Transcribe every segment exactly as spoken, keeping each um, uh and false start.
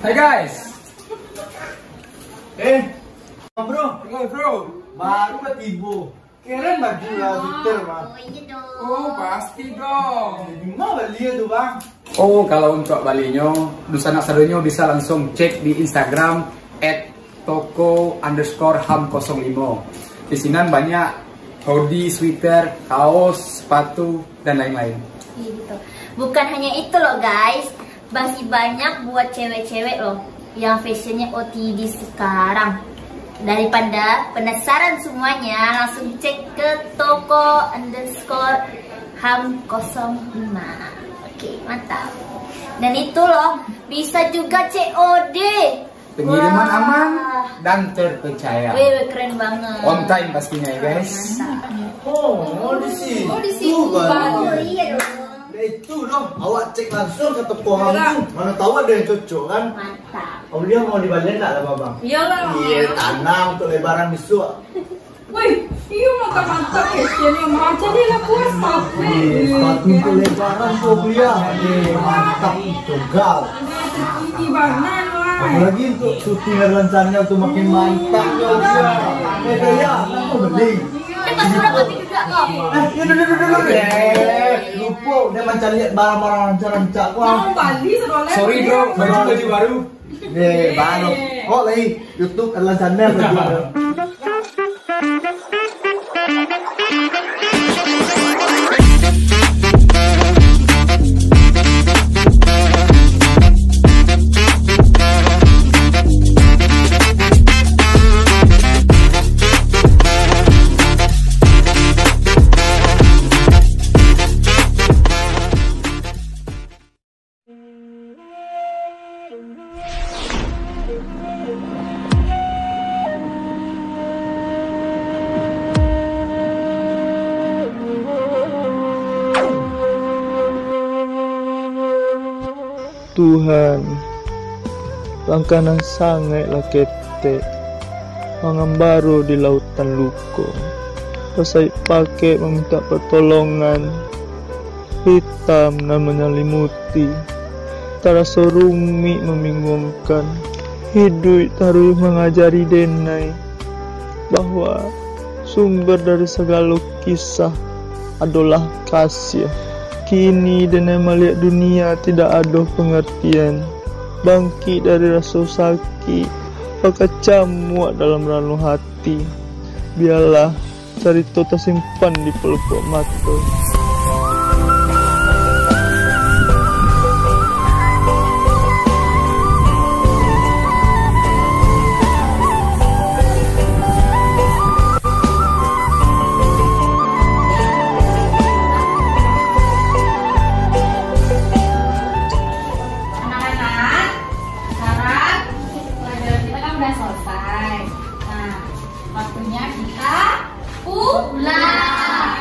Hai guys. Eh, bro. Halo, bro. Baru lah tibo. Keren baju lah, Victor, Bang. Oh, iya dong. Oh, pasti dong. Di mana bali tu, Bang? Oh, kalau untuk balinyo, dunsanak sadonyo bisa langsung cek di Instagram at toko underscore ham kosong limo. Di sinan banyak hoodie, sweater, kaos, sepatu, dan lain-lain. Iya, gitu. Bukan hanya itu loh, guys. Masih banyak buat cewek-cewek loh yang fashionnya O T D sekarang. Daripada penasaran semuanya, langsung cek ke toko underscore ham kosong lima. Oke, mantap. Dan itu loh, bisa juga C O D. Pengiriman Wah. aman dan terpercaya. Wih, keren banget. On time pastinya ya, guys. Mantap. Oh, oh, di sini. Oh, di sini. Tuh, Bang. Oh, iya dong. Nah, itu dong. Awak cek langsung ke toko Bang tu. Mana tahu ada yang cocok, kan? Mantap. Aulia mau dibalian tak, Bang? Iyalah. Iya, tanam untuk lebaran besok. Wih, iyo mantap-mantap keceknyo, mah. Jadi lah puas, Bang. Ih, sepatu untuk lebaran tu, Aulia. Ih, mantap, jogal. Tinggi banget, wah. Apalagi untuk syuting Erlan Channel tu makin mantap, Aulia. Eh, Aulia, aku beli. Eh, pas surat kami juga, kok. Eh, duduk, duduk, duduk. Eh, lupa, dia mencari barang-barang rancak-rancak, wah. Mau bali sekolah. Sorry, bro, baju, baju baru. Nih, baru. Oh, lagi YouTube adalah channel lagi. Tuhan, langkah nan sangaik lah ketek, mangambaro di lautan luko, basaik pakek mamintak patolongan. Hitam nan manyalimuti, taraso rumik mambingungkan. Hiduik taruih mangajari denai bahwa sumber dari sagalo kisah adolah kasiah. Kini denai maliek dunia tidak ado pangartian, bangkik dari raso sakik, bakacamuak dalam ranuah ati. Bialah carito tasimpan di palupuk mato. Anak-anak, sekarang pelajaran kita kan udah selesai. Nah, waktunya kita pulang.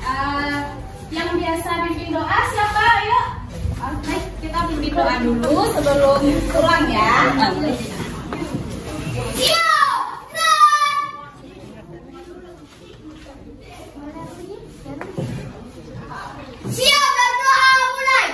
Eh, yang biasa pimpin doa siapa? Ayo. Oke, kita pimpin doa dulu sebelum pulang ya. Siap, gerak. Siap, berdoa, mulai.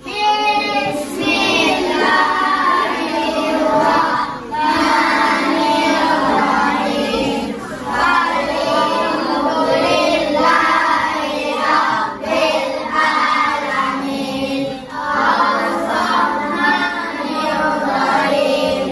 Bismillahirrahmanirrahim. Alhamdulillahirabbil alamin. Arrahmanirrahim.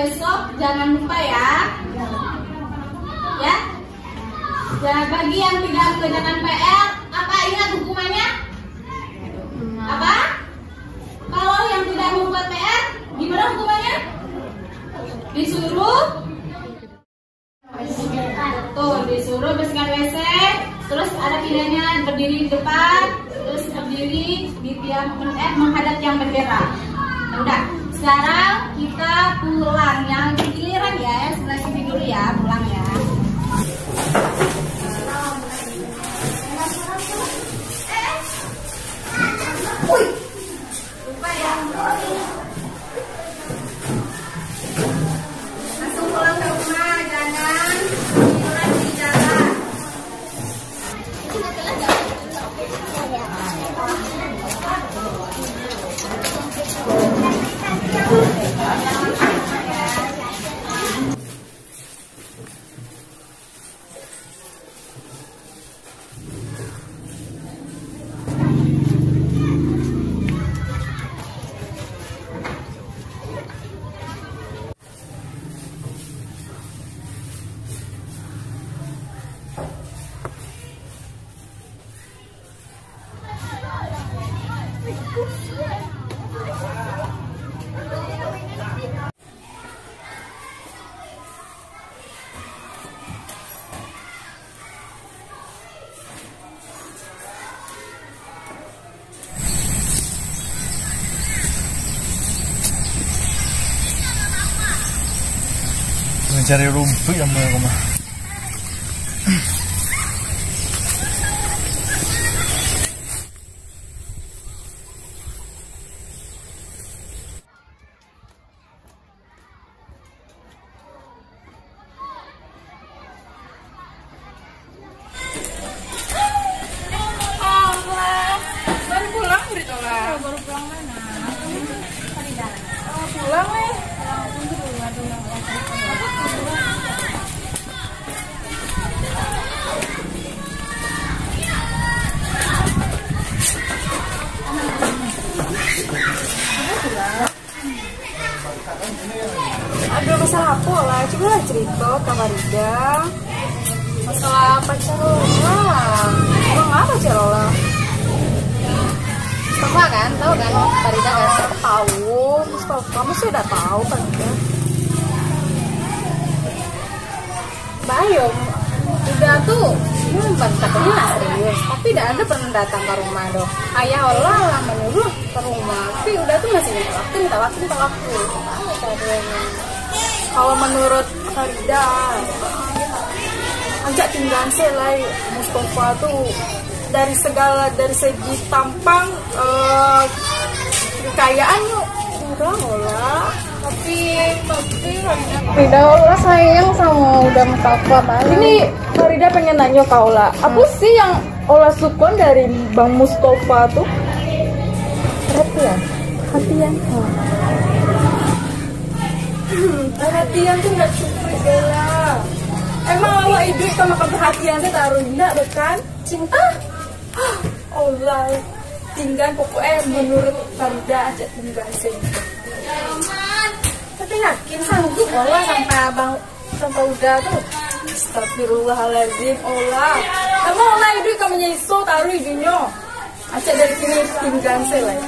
Besok jangan lupa ya. Ya. Ya, bagi yang tidak mengerjakan P R, apa ingat hukumannya? Apa? Kalau yang tidak membuat P R, gimana hukumannya? Disuruh Betul, disuruh bersihkan W C, terus ada pilihannya berdiri di depan, terus berdiri di tiang, eh, menghadap tiang bendera. Udah, sekarang kita pulang yang giliran ya, sebelah sini dulu ya, pulang ya. Langsung pulang ke rumah, jangan tiduran di jalan. Mencari rumput yang mana rumah. Baru pulang murid Ola? Baru pulang mana? Oh, pulang nih. Ada masalah apa lah? Cubalah cerita ka Farida. Masalah pacar Ola. Emang apa pacar Ola? Mustafa kan? Tahu kan? Farida kan? Tahu. Mustafa, masa tidak tahu Farida? Bayo, Uda tu, hmm, katanya nak serius, tapi dak ado pernah datang ka rumah doh. Ayah Ola lah manyuruah ka rumah, tapi Uda tu masih minta waktu, minta waktu, minta waktu. Tahu tak adonyo. Kalau menurut Farida, ajak tinggaan se lai Mustafa tu dari segala, dari segi tampang, eh, kekayaan, kurang Ola. Tapi, tapi Farida Ola sayang sama Uda Mustafa banget. Ini Farida pengen nanya ka Ola, apa sih yang Ola suka dari Bang Mustafa tu? Perhatian. Perhatian. Perhatian tu ndak cukup, Bella. Emang awak iduik ka makan perhatian se taruih, ndak doh kan? Cinta? Ola, tinggaan pokok e menurut Farida ajak tinggaan se. Tapi yakin sanggup Ola sampai abang, sampai Uda tu? Astagfirullahaladzim, Ola. Emang Ola iduik ka manyiso taruih iduiknyo? Acak dari kini tinggaan se lai.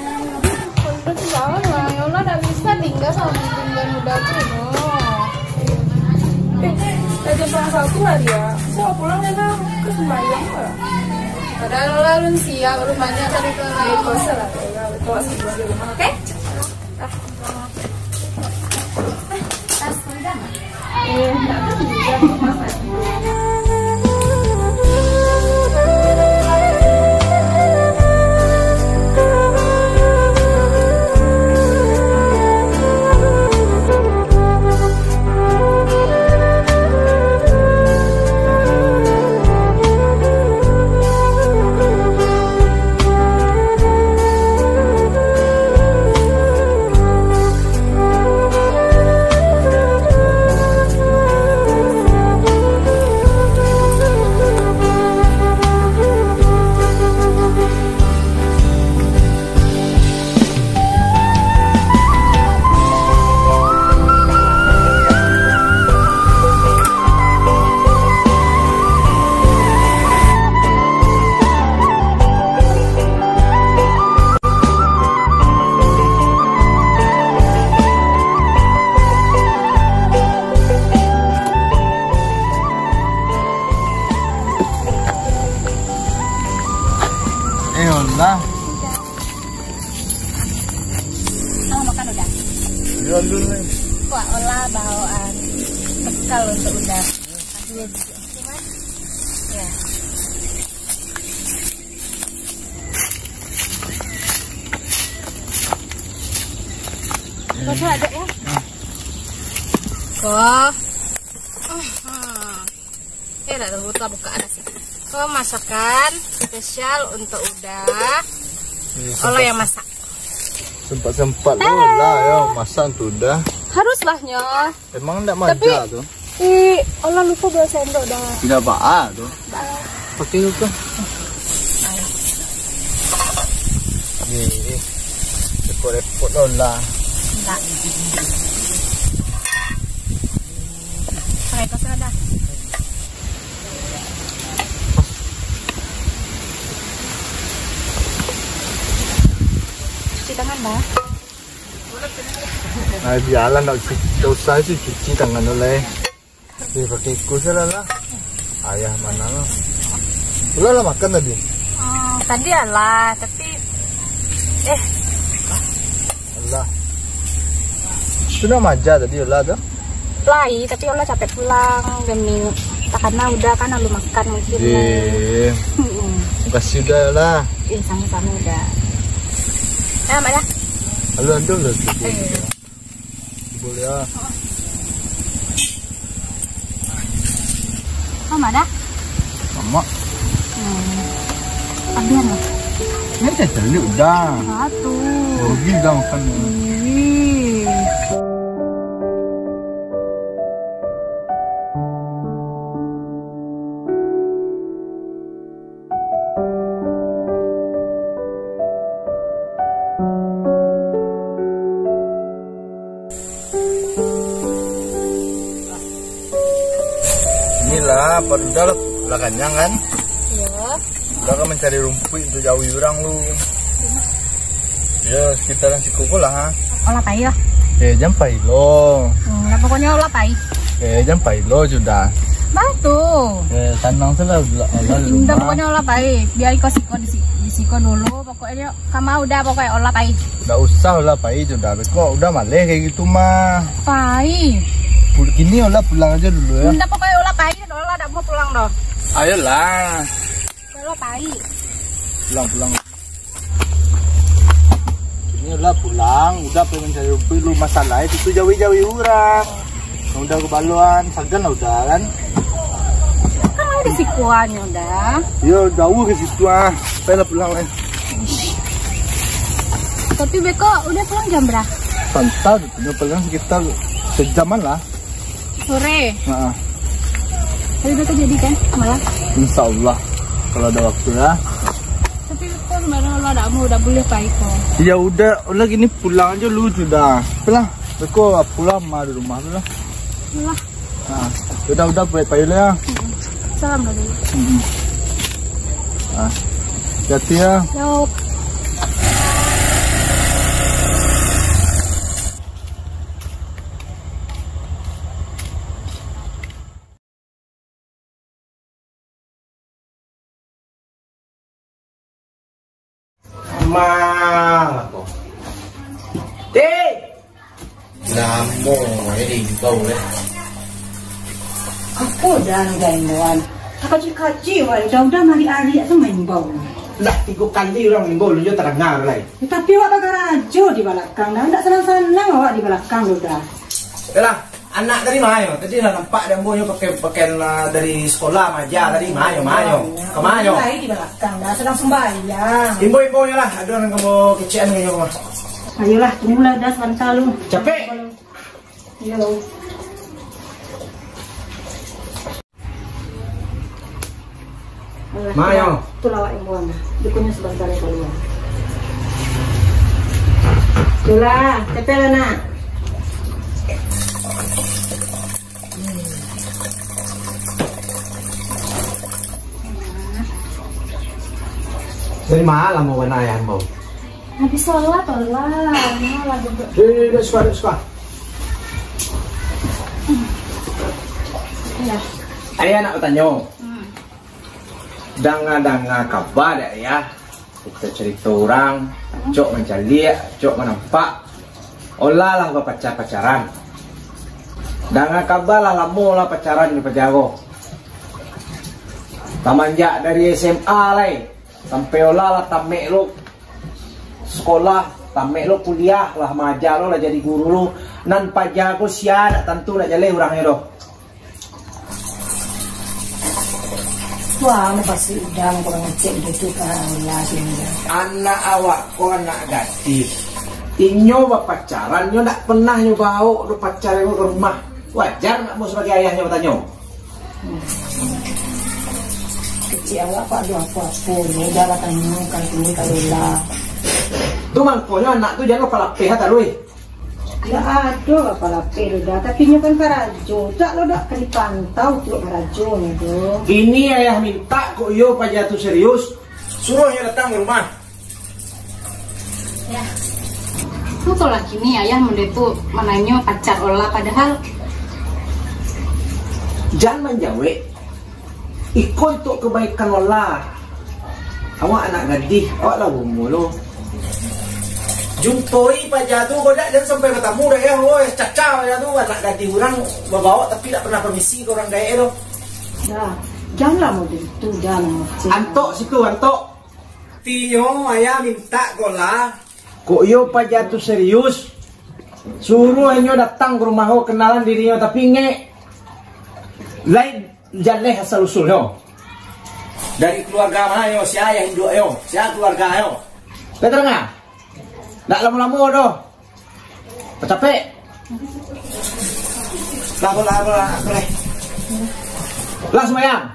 Uda tu jangan lah, ya Allah, dak bisa tingga samo tinggaan Uda tu, no. Eh, dah jam setengah satu lah dia. Bisa pulang dah, dah. Ke sembahyang lah. Padahal Ola alun siap, alun banyak tadi tu. Ya, puasa lah, ya, puasa di rumah, oke? Bawaan bekal untuk udah. Ya. Kau ada ya? Kau. Eh, tak tahu tu buka nasi. Kau masakan spesial untuk udah. Olah yang masak. Sempat-sempat lo lah ya masak tu udah. Haruslah nyo. Emang ndak manja tu? Ih, Allah lupa bawa sendok dah. Tidak apa tu. Pakai tu. Ni, repot-repot lo lah. Enggak. Pakai kau dah. Cuci tangan dah. Nah, bialah ndak cuci, ndak usah sih cuci tangan tu lah. Eh, pakai iku salah lah. Ayah mana lah? Ulah lah makan tadi. Oh, tadi alah, tapi eh. Alah. Sudah maja tadi ulah tu. Lai, tapi ulah capek pulang demi takana udah kan lalu makan mungkin. Eh. Mm-mm. Makasih udah lah. Eh, sama-sama udah. Ya, Mak dah. Aduh, aduh, aduh. Eh. Boleh ah. Mama dah? Mama. Hmm. Abian lah. Ini saya cari udah. Satu. Rugi dah makan. Ih. Inilah, padudah lah, lah kanyang kan? Iya. Udah kan mancari rumpuik untuk jawi urang lu. Ya, sekitaran siku ko lah, ha. Olah pai lah. Eh, jan pai lo. Hmm, lah pokoknya olah pai. Eh, jan pai lo sudah. Batu. Eh, tanang salah, olah, olah. Indah rumah. Pokoknya olah pai. Biar iko siko di si-, di siko dulu. Pokoknya kama udah, pokoknya olah pai. Ndak usah olah pai sudah. Kok udah maleh kayak gitu mah. Pai. Pul-, kini olah pulang aja dulu ya. Indah pokoknya olah pai, olah ndak mau pulang doh. Ayolah. Olah pai. Pulang, pulang. Ini lah pulang, udah pai mancari rumpuik lu, masalah itu tu jawi-jawi urang. Yang udah kebaluan, sagan lah udah kan. Kan ada sikuannya udah. Yo, jauh ke situ ah. Pai lah pulang lah. Tapi beko udah pulang jam berapa? Santai, udah pulang sekitar sejaman lah. Sore. Heeh. Tapi beko jadi kan malam? Insya Allah, kalau ada waktu ya. Tapi kok sebenarnya Allah ndak mau, ndak boleh pai ko. Ya udah, udah gini pulang aja lu sudah. Pulang. Beko pulang mah di rumah tu lah. Alah. Nah, udah, udah, baik pai lah ya. Salam lah dulu. Hmm. Nah, hati-hati ya. Yo. Mang, aku. Ti! Lamo, eh, diimbau, eh. Apo dah nan diimbauan? Kacik-kacik awak, udah-udah mari ariak tu maimbau. Lah, tigo kali urang maimbau, lu jo tadanga lai. Ya, tapi awak bagarajo di balakang dah, ndak sanang-sanang awak di balakang tu dah. Yalah, anak tadi ma nyo? Tadi lah nampak dek ambo nyo pakai pakaian, ah, dari sekolah, maja tadi, ma nyo, ma nyo? Ka ma nyo? Lai di balakang dah, sadang sumbayang. Imbau-imbau nyo lah, ado nan ambo kecekan nyo mah. Ayolah, tunggulah dah sabanta lu. Capek. Yo. Alah, ma nyo? Tu lah awak imbauan dah. Dukunyo sabanta lai kalua. Tu lah, kata lah nak. Dari ma lah mau warna ayah ambo? Habis sholat, Allah. Nah, lah duduk. Eh, dah suka, dah suka. Ya. Ayah nak batanyo. Hmm. Danga-danga kaba dek ayah? Carito-carito urang, acok mancaliak, acok manampak. Olah lah bapacar-pacaran. Danga kaba lah lamo lah pacaran jo paja ko. Samanjak dari S M A lai, sampai Ola lah tamek lo sekolah, tamek lo kuliah, lah maaja lo, lah jadi guru lo. Nan paja ko sia dak tantu nak jaleh urangnyo doh. Wah, anu pasti udah kurang cek gitu kan, ya, sini. Anak awak ko anak gadih. Inyo bapacaran, nyo dak pernah nyo baok do pacar nyo ka rumah. Wajar ndak ambo sabagai ayahnyo batanyo? Kecek awak, Pak, ado apo-apo, nyo udah lah tanyo, kalau ini, kalau lah. Tu mangkonyo anak tu jan lo palapeh, ha, taruih. Dak ado lah palapeh lo dah, tapi nyo kan karajo, dak lo dak ka dipantau tu karajonyo tu. Ini ayah mintak, kok iyo paja tu serius, suruah nyo datang ka rumah. Ya. Tu kalau kini ayah mode tu mananyo pacar Ola, padahal jan manjawek. Iko untuak kebaikan Ola. Awak anak gadih, awak lah baumua lo. Jumpoi paja tu, kok dak, jan sampai batamu dah, ya. Oi, caca paja tu, anak gadih urang babaok tapi dak pernah pamisi ka urang gaek tu. Dah, janlah mode tu, dah lah. Antok situ, antok. Tinyo ayah mintak ko lah. Kok iyo paja tu serius, suruah inyo datang ka rumah ko, kenalan dirinyo, tapi ingek, lai jaleh asal usulnyo. Dari keluarga ma nyo, sia ayah induaknyo, sia keluarganyo. Lah tadanga? Dak lamo-lamo doh. Pacapek. Lah, lah, lah, lah. Lah sumbayang.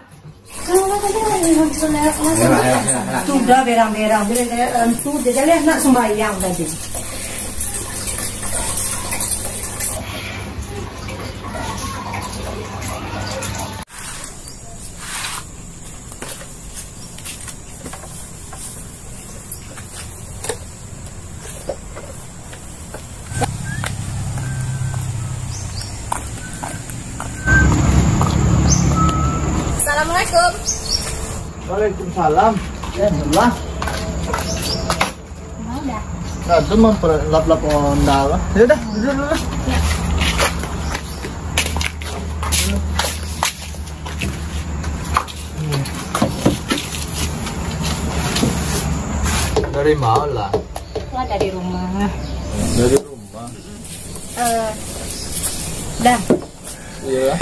Sudah berang-berang, bila dia, em, tu dia jaleh nak sumbayang tadi. Assalamualaikum. Waalaikumsalam. Eh, Abdullah. Mau dah? Nah, tu memperlap-lap onda lah. Ya udah, duduk dulu lah. Ya. Dari mana lah? Wah, dari rumah. Dari rumah. Eh, dah. Iya.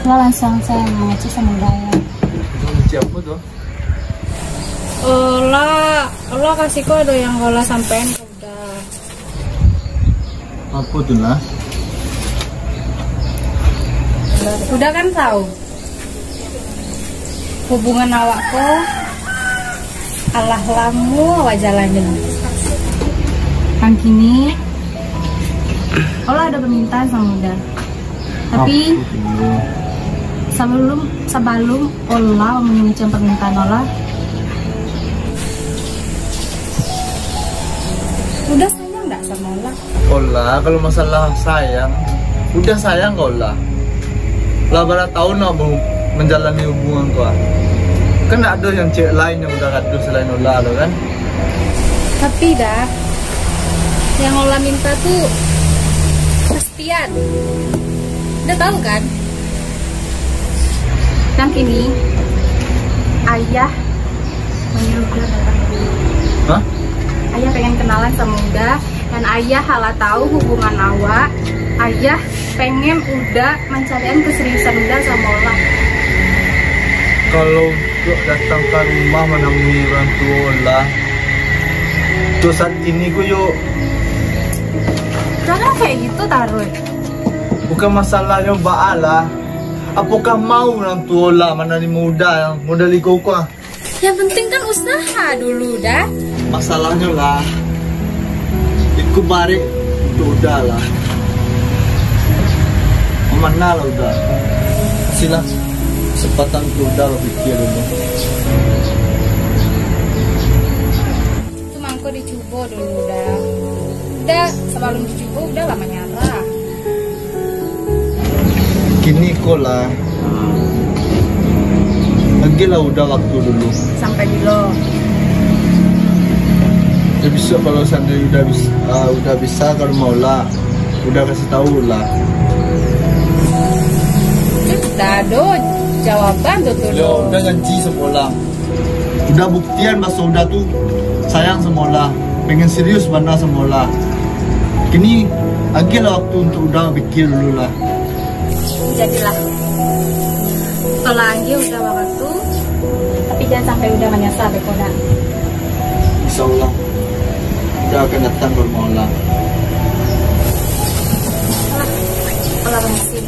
Lah langsung saya mengecek sama Uda ya. Mengecek apa tu? Ola, Ola kasih ko ado yang Ola sampaikan ke Uda. Apa tu lah? Uda kan tahu. Hubungan awak ko alah lamo awak jalani. Nan kini, Ola ado permintaan samo Uda. Tapi, sabalum, sabalum Ola mangecek permintaan Ola, Uda sayang ndak samo Ola? Ola, kalau masalah sayang, Uda sayang ka Ola. Lah bara taun ambo manjalani hubungan ko, ah. Kan ndak ado yang cewek lain yang Uda gaduah salain Ola tu, kan? Tapi, Da, yang Ola minta tu pastian. Uda tahu, kan? Nan kini, ayah manyuruah Uda datang. Hah? Ayah pengen kenalan samo Uda, dan ayah alah tahu hubungan awak. Ayah pengen Uda mancaliakan keseriusan Uda samo Ola. Kalau untuak datang ka rumah manamui urang tuo Ola, tu saat kini ko yo. Jangan kayak gitu taruih. Bukan masalahnyo baa lah. Apokah mau urang tuo Ola manarimo Uda yang model iko ko, ah? Yang penting kan usaha dulu, Da. Masalahnyo lah, iko barek untuak Uda lah. Amanah lah Uda. Kasihlah kesempatan untuak Uda bapikia dulu. Tu mangko dicubo dulu, Da. Uda, sabalum dicubo, Uda lah manyarah. Kini ko lah. Agiahlah Uda waktu dulu. Sampai bilo? Ya, bisuak kalau seandainya Uda bis-, ah, Uda bisa ka rumah Ola, Uda kasih tahu lah. Doh, jawaban tu, tu, Yo, doh. Udah janji sama Ola. Udah buktian baso Uda tu sayang sama Ola. Pengen serius bana sama Ola. Kini, agiahlah waktu untuk Uda pikir dulu lah. Jadilah. Tolak agiah Uda waktu, tapi jangan sampai Uda manyasa beko dah. Insya Allah, Uda akan datang ke rumah Ola. Alah, Ola manyasa.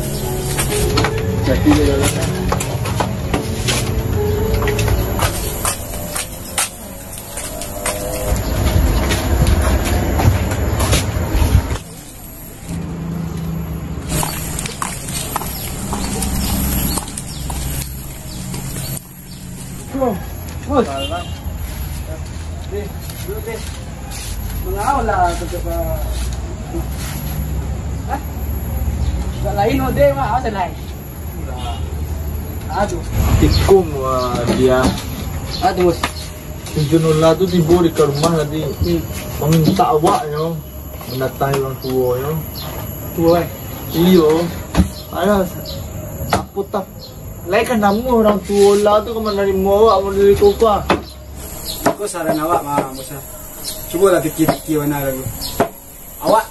Bro, bos. Malam. Deh, dulu deh. Mangau lah tutup, ah. Hah? Tak lain, oh, deh, mah, apa lain? Aduh. Tikung, wah, dia. Aduh, bos. Tujuan Ola tu tibo di ka rumah tadi. Hmm. Mamintak awaknyo mandatangi urang tuo nyo. Tuo, eh? Iyo. Alah, apo tak, lai ka namuah urang tuo Ola tu ka manarimo awak model iko ko ah. Iko saran awak mah, Bos. Cubolah pikir-pikir bana dulu. Awak,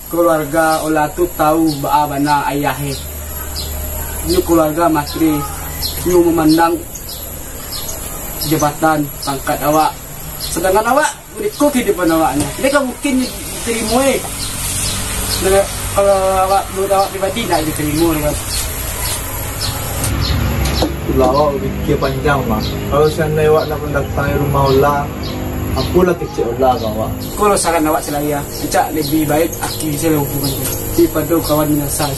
kaluarga Ola tu tahu baa bana ayah e. Inyo kaluarga materi, inyo mamandang jabatan, pangkat awak. Sadangkan awak, iko kahidupan awak nyo. Indak ka mungkin ditarimo, eh. Nah, kalau awak, menurut awak pribadi, indak ditarimo, kan? Itulah awak bapikia panjang, mah. Kalau seandai awak nak mandatangi rumah Ola, apolah kecek Ola ka awak. Kalau saran awak, Celaya, ancak labiah baik akhiri sajo hubungan tu, daripado kawan manyasa.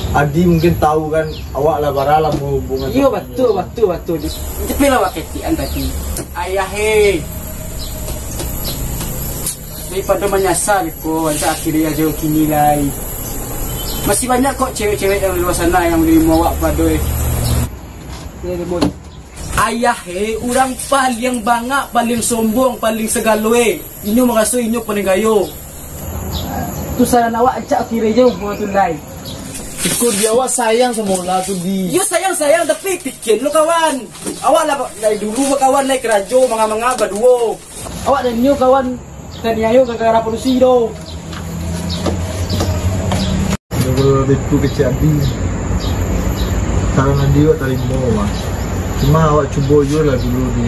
Adi mungkin tahu kan, awak lah bara lamo hubungan. Iyo, batua, batua, batua. Tapi lah awak katikan tadi. Ayah, eh. Daripado manyasa ko, ancak akhiri sajo kini lai. Masih banyak kok cewek-cewek yang di lua sana yang manarimo awak pado, eh. Iyo, Bos. Ayah, eh, urang paliang bangak, paliang sombong, paliang sagalo, eh. Inyo maraso inyo paliang kayo. Tu saran awak, ancak akhiri sajo hubungan tu lai. Iko di awak sayang samo Ola tu, Di. Iyo, sayang-sayang, tapi pikia lo, kawan. Awak lah dari dulu bakawan, lai karajo, manga-manga baduo. Awak dan inyo kawan, taniayo gara-gara padusi tu. Kalau itu kecek Adi, saran Adi awak tarimo, mah. Cuma awak cubo juo lah dulu, Di.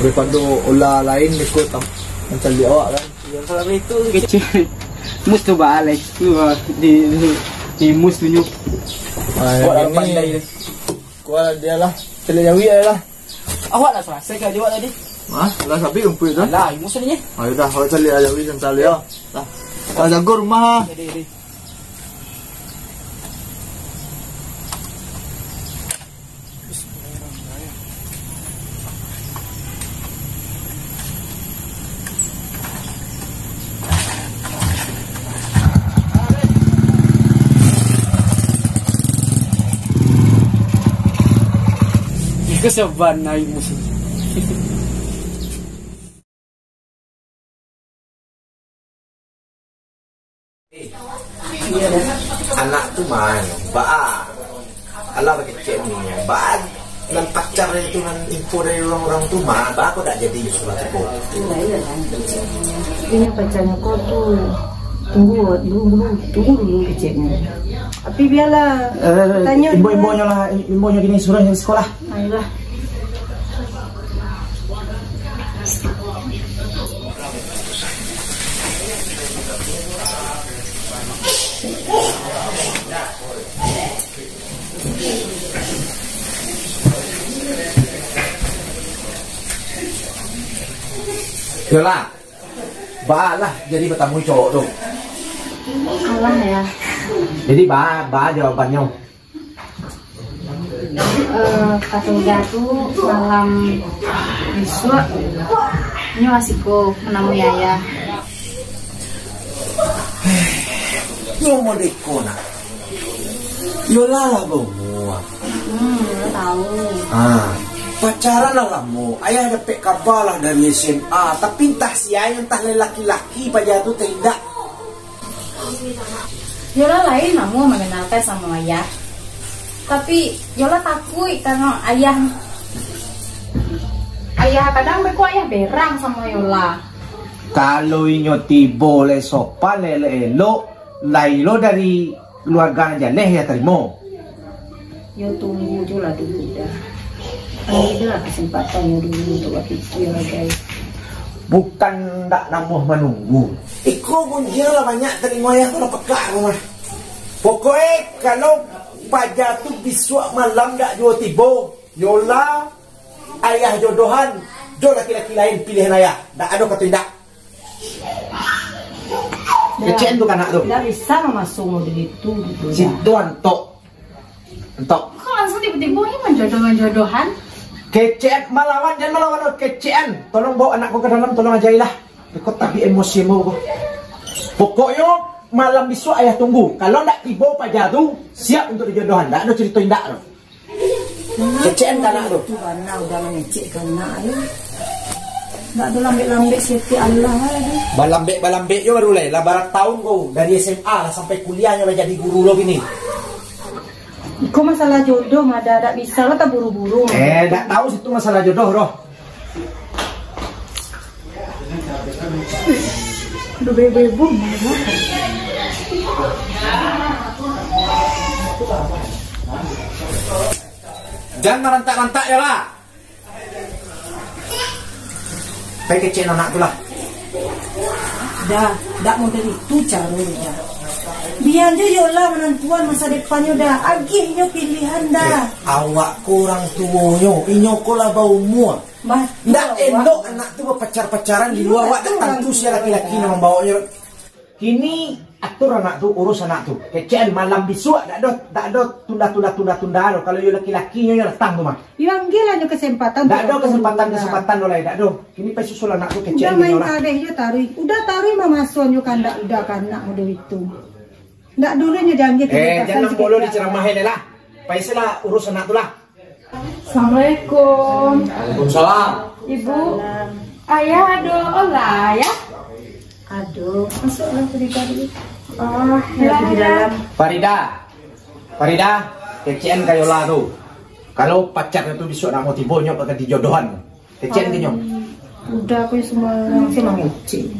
Daripado Ola lain iko tam-, mancaliak awak, kan. Iyo, kalau itu kecek Mus tu baalai tu, ah, di, di, di Mus tu nyo. Ah, awak yang lah ini pandai tu. Kuat dia lah. Caliak jawi lah. Awak lah salasai karajo awak tadi. Hah? Lah sabik rumpuik tu? Alah, Mus tadi nyo. Ayo dah, awak caliak jawi santai yo. Dah. Lah jago rumah ah. Jadi, jadi. Iko saban air musim. Eh, anak tu mah, baa. Alah bakecek ni, baa. Nan pacar itu nan info dari urang-urang tu mah, baa kok dak jadi Yusuf tu ko. Inyo pacarnyo ko tu, tunggu dulu, dulu, tunggu dulu keceknyo. Tapi biarlah, eh, tanyo dulu. Imbau-imbau nyo lah, imbau nyo kini suruah dari sekolah. Ayolah. Yolah, baa lah jadi batamu cowok tu. Alah ya. Jadi baa, baa jawabannyo. Eh, kato Uda tu, malam isuak, nyo asiko manamui ayah. Nyo modeko nak. Yolah lah baumua. Hmm, Uda tahu. Ha, pacaran lah lamo. Ayah dapek kaba lah dari S M A. Tapi antah sia, antah laki-laki paja tu, teh indak. Yolah, lain namuah manganalkan samo ayah. Tapi Yola takuik karano ayah, ayah kadang beko ayah berang samo Yola. Kalau inyo tibo lai sopan, lai elok-elok, lai lo dari keluarga nan jaleh, yo tarimo. Yo tunggu jo lah dulu dah. Ambiak lah kesempatan yo dulu untuk bapikia, guys. Bukan ndak namuah manunggu. Iko gunjia lah banyak talingo ayah tu lah pekak rumah. Pokoknyo kalau paja tu bisuak malam ndak juo tibo, Yola, ayah jodohan jo laki-laki lain pilihan ayah. Ndak ado kato indak. Kecek an tu kanak tu. Ndak bisa mamaso model itu gitu. Situ antok. Antok. Kok langsung tibo-tibo ni manjodoh-manjodohan? Kecek an malawan, jan malawan, kecek an. Tolong bawa anak ko ka dalam, tolong ajailah. Kok tapi emosi mau ko. Pokoknyo malam bisuak ayah tunggu. Kalau ndak tibo paja tu, siap untuk dijodohan. Ndak ado cerito indak tu. Kecek an kanak tu. Tu bana udah mangecek kanak yo. Ndak ado lambek-lambek siti Allah lah tu. Balambek-balambek yo baru lai. Lah bara taun ko dari S M A lah sampai kuliah nyo lah jadi guru lo kini. Iko masalah jodoh mah dah, ndak bisa lah taburu-buru. Eh, ndak tahu situ masalah jodoh doh. Aduh, bebo-bebo. Jan marantak-rantak yo lah. Pai kecek anak tu lah. Dah, dak model itu caro dah. Biar jo Yola manantuan masa depannyo dah. Agiah nyo pilihan dah. Eh, awak ko urang tuonyo, inyo ko lah baumua. Bah, ndak elok anak tu bapacar-pacaran di lua, awak dak tantu sia laki-laki nan mambaonyo. Kini atur anak tu, urus anak tu. Kecek an malam bisuak, dak ado, dak ado tunda-tunda, tunda-tunda lo. Kalau yo laki-laki nyo, nyo datang tu mah. Yo, ambiak lah nyo kesempatan tu. Dak ado kesempatan-kesempatan lo lai, dak ado. Kini pai susul anak tu, kecek an lah. Udah main kadeh jo taruih. Udah taruih mamaso nyo kandak udah ka anak model itu. Ndak dulu nyo diambiak. Eh, jan bolo diceramahi lah. Pai se lah urus anak tu lah. Assalamualaikum. Waalaikumsalam. Ibu, ayah ado Ola, ya? Ado. Masuklah, Farida dulu. Oh, ya, di dalam. Farida. Farida, kecek an ka Yola tu. Kalau pacar tu bisuak nak mau tibo, nyo bakal dijodohan. Kecek an ka nyo. Udah, aku semua langsung mangecek.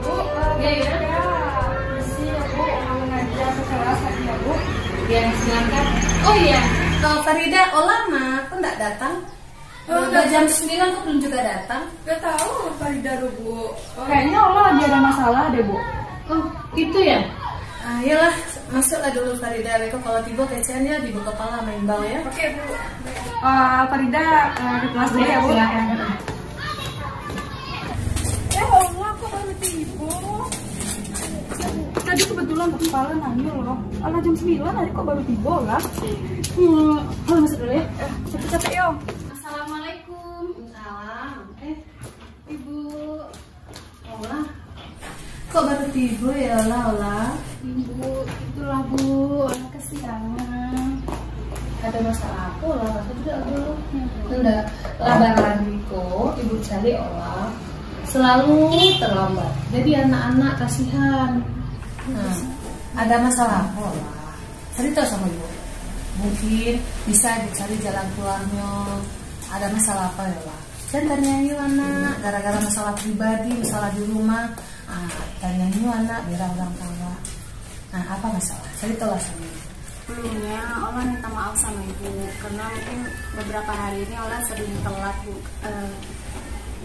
Bu, eh, ya, ya. Permisi ya, Bu. Mau ngajar secara satu ya, Bu. Ya, silakan. Oh iya, eh, Farida, Ola mah kok ndak datang? Oh, udah jam sembilan kok belum juga datang? Nggak tahu, Farida tuh, Bu. Oh. Kayaknya Ola lagi ada masalah deh, Bu. Oh, gitu ya? Ah, iyalah, masuklah dulu Farida. Beko kalau tibo kecek an yo di kepala main bal ya. Oke, Bu. Ah, Farida, eh, ke kelas dulu ya, Bu. Silakan. Eh, Allah, kok baru tibo? Tadi kebetulan kepala nanya loh. Alah, jam sembilan hari kok baru tibo lah. Hmm, halo, masuk dulu ya. Eh, capek-capek yo. Assalamualaikum. Salam. Eh, Ibu. Ola. Kok baru tibo ya, Ola, Ola? Ibu, itulah, Bu, Ola kesiangan. Ada masalah apa, Ola? Apa tidak, Bu? Enggak. Lah, barang ko, Ibu cari Ola selalu terlambat. Jadi anak-anak kasihan. Nah, ada masalah apa, Ola? Cerita sama Ibu. Mungkin bisa Ibu cari jalan keluarnya. Ada masalah apa ya, Ola? Jan taniayo anak, gara-gara masalah pribadi, masalah di rumah. Ah, taniayo anak, biar orang tahu. Nah, apa masalah? Ceritalah sama Ibu. Sebelumnya, Ola minta maaf sama Ibu, karena mungkin beberapa hari ini Ola sering telat, Bu. Eh,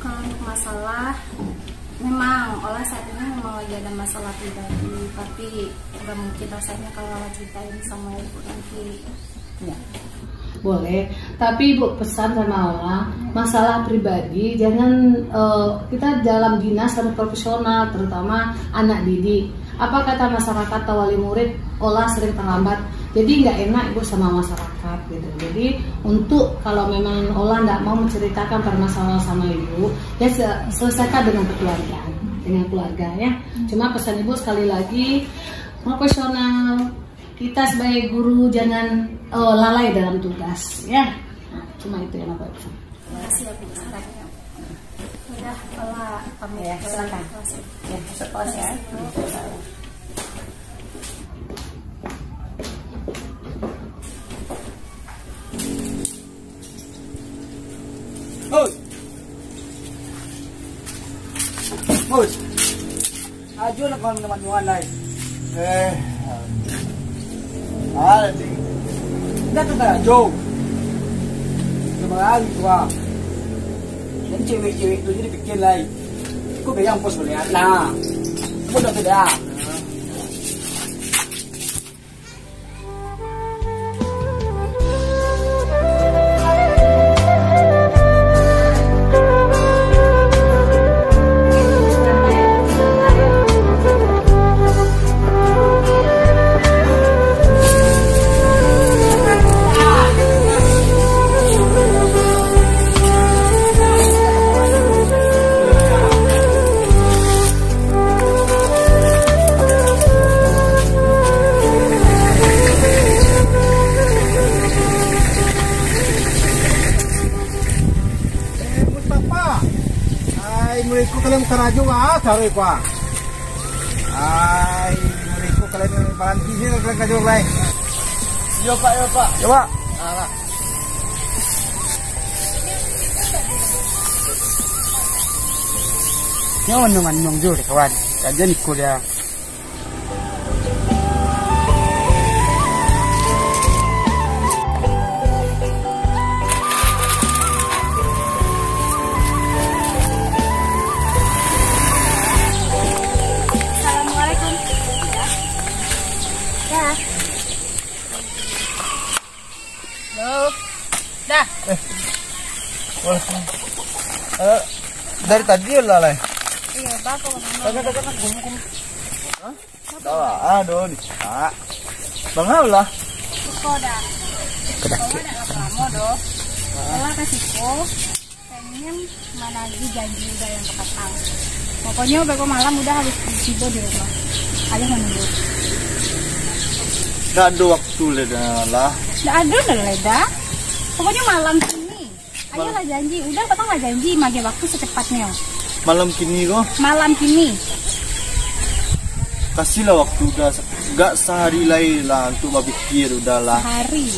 kalau untuk masalah, memang Ola saat ini memang lagi ada masalah pribadi, tapi nggak mungkin rasanya kalau Ola ceritain sama Ibu nanti. Ya. Boleh, tapi Ibu pesan sama Ola, masalah pribadi, jangan, eh, kita dalam dinas harus profesional, terutama anak didik. Apa kata masyarakat atau wali murid, Ola sering terlambat? Jadi nggak enak ibu sama masyarakat gitu. Jadi untuk kalau memang Ola nggak mau menceritakan permasalahan sama ibu, ya se- selesaikan dengan keluarga, dengan keluarga ya. Cuma pesan ibu sekali lagi, profesional, kita sebagai guru jangan eh, lalai dalam tugas ya. Nah, cuma itu yang aku pesan. Makasih ya Bu. Udah, Ola pamit. Ya, silakan. Makasih. Ya, masuk kelas ya. Hoi. Hoi. Ajo nak kawan teman-teman lai. Eh. Ah, nanti. Dah tu dah, Jo. Cuma hari tu ah. Dan cewek-cewek tu jadi pikir lai. Kau bayang pos boleh lah. Kau dah tu dah. Eh, Mustafa. Ai, muriko kalian karajo ah, cari ko ah. Ai, muriko kalian baranti sini kalian karajo, Bang. Yo, Pak, yo, Pak. Yo, Pak. Alah. Nyo manyong-manyong jo, kawan. Kajian iko dia. Assalamualaikum. Ya. Ya. Halo. Dah. Eh. Wah. Eh, dari tadi lah, Lai. Iya, Bang, kok lama? Kagak, kagak, kagak, gua mau, gua mau. Hah? Dah, aduh, ni, Pak. Bang, alah. Kok dah? Kok dah lama-lama, doh. Heeh. Alah, kasih ko. Pengen managih janji Uda yang kapatang. Pokoknyo beko malam Uda harus tibo di rumah. Ayah manunggu. Ndak ado waktu lai dah lah. Ndak ado lah lai dah. Pokoknyo malam kini. Ayah lah janji, Uda patang lah janji, magiah waktu sacepatnyo. Malam kini ko? Malam kini. Kasihlah waktu Uda sa-, gak sahari lai lah untuak bapikir Uda lah. Sahari.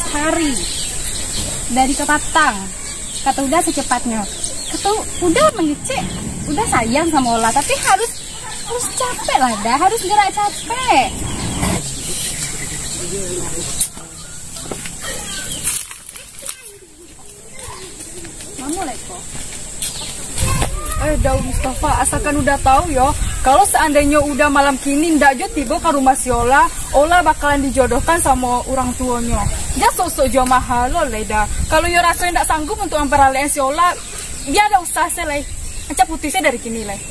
Sahari. Dari kapatang. Kato Uda sacepatnyo. Kato Uda mangecek, Uda sayang samo Ola, tapi harus, harus capek lah, Da, harus gerak capek. Mamu lah iko. Eh, Daud Mustafa, asakan Uda tahu yo, kalau seandainyo Uda malam kini ndak jo tibo ka rumah si Ola, Ola bakalan dijodohkan samo urang tuonyo. Jan sok-sok juo maha lo lai Da. Kalau yo raso ndak sanggup untuak mamparaliakan si Ola, bia ndak usah se lai. Ancak putuih se dari kini lai.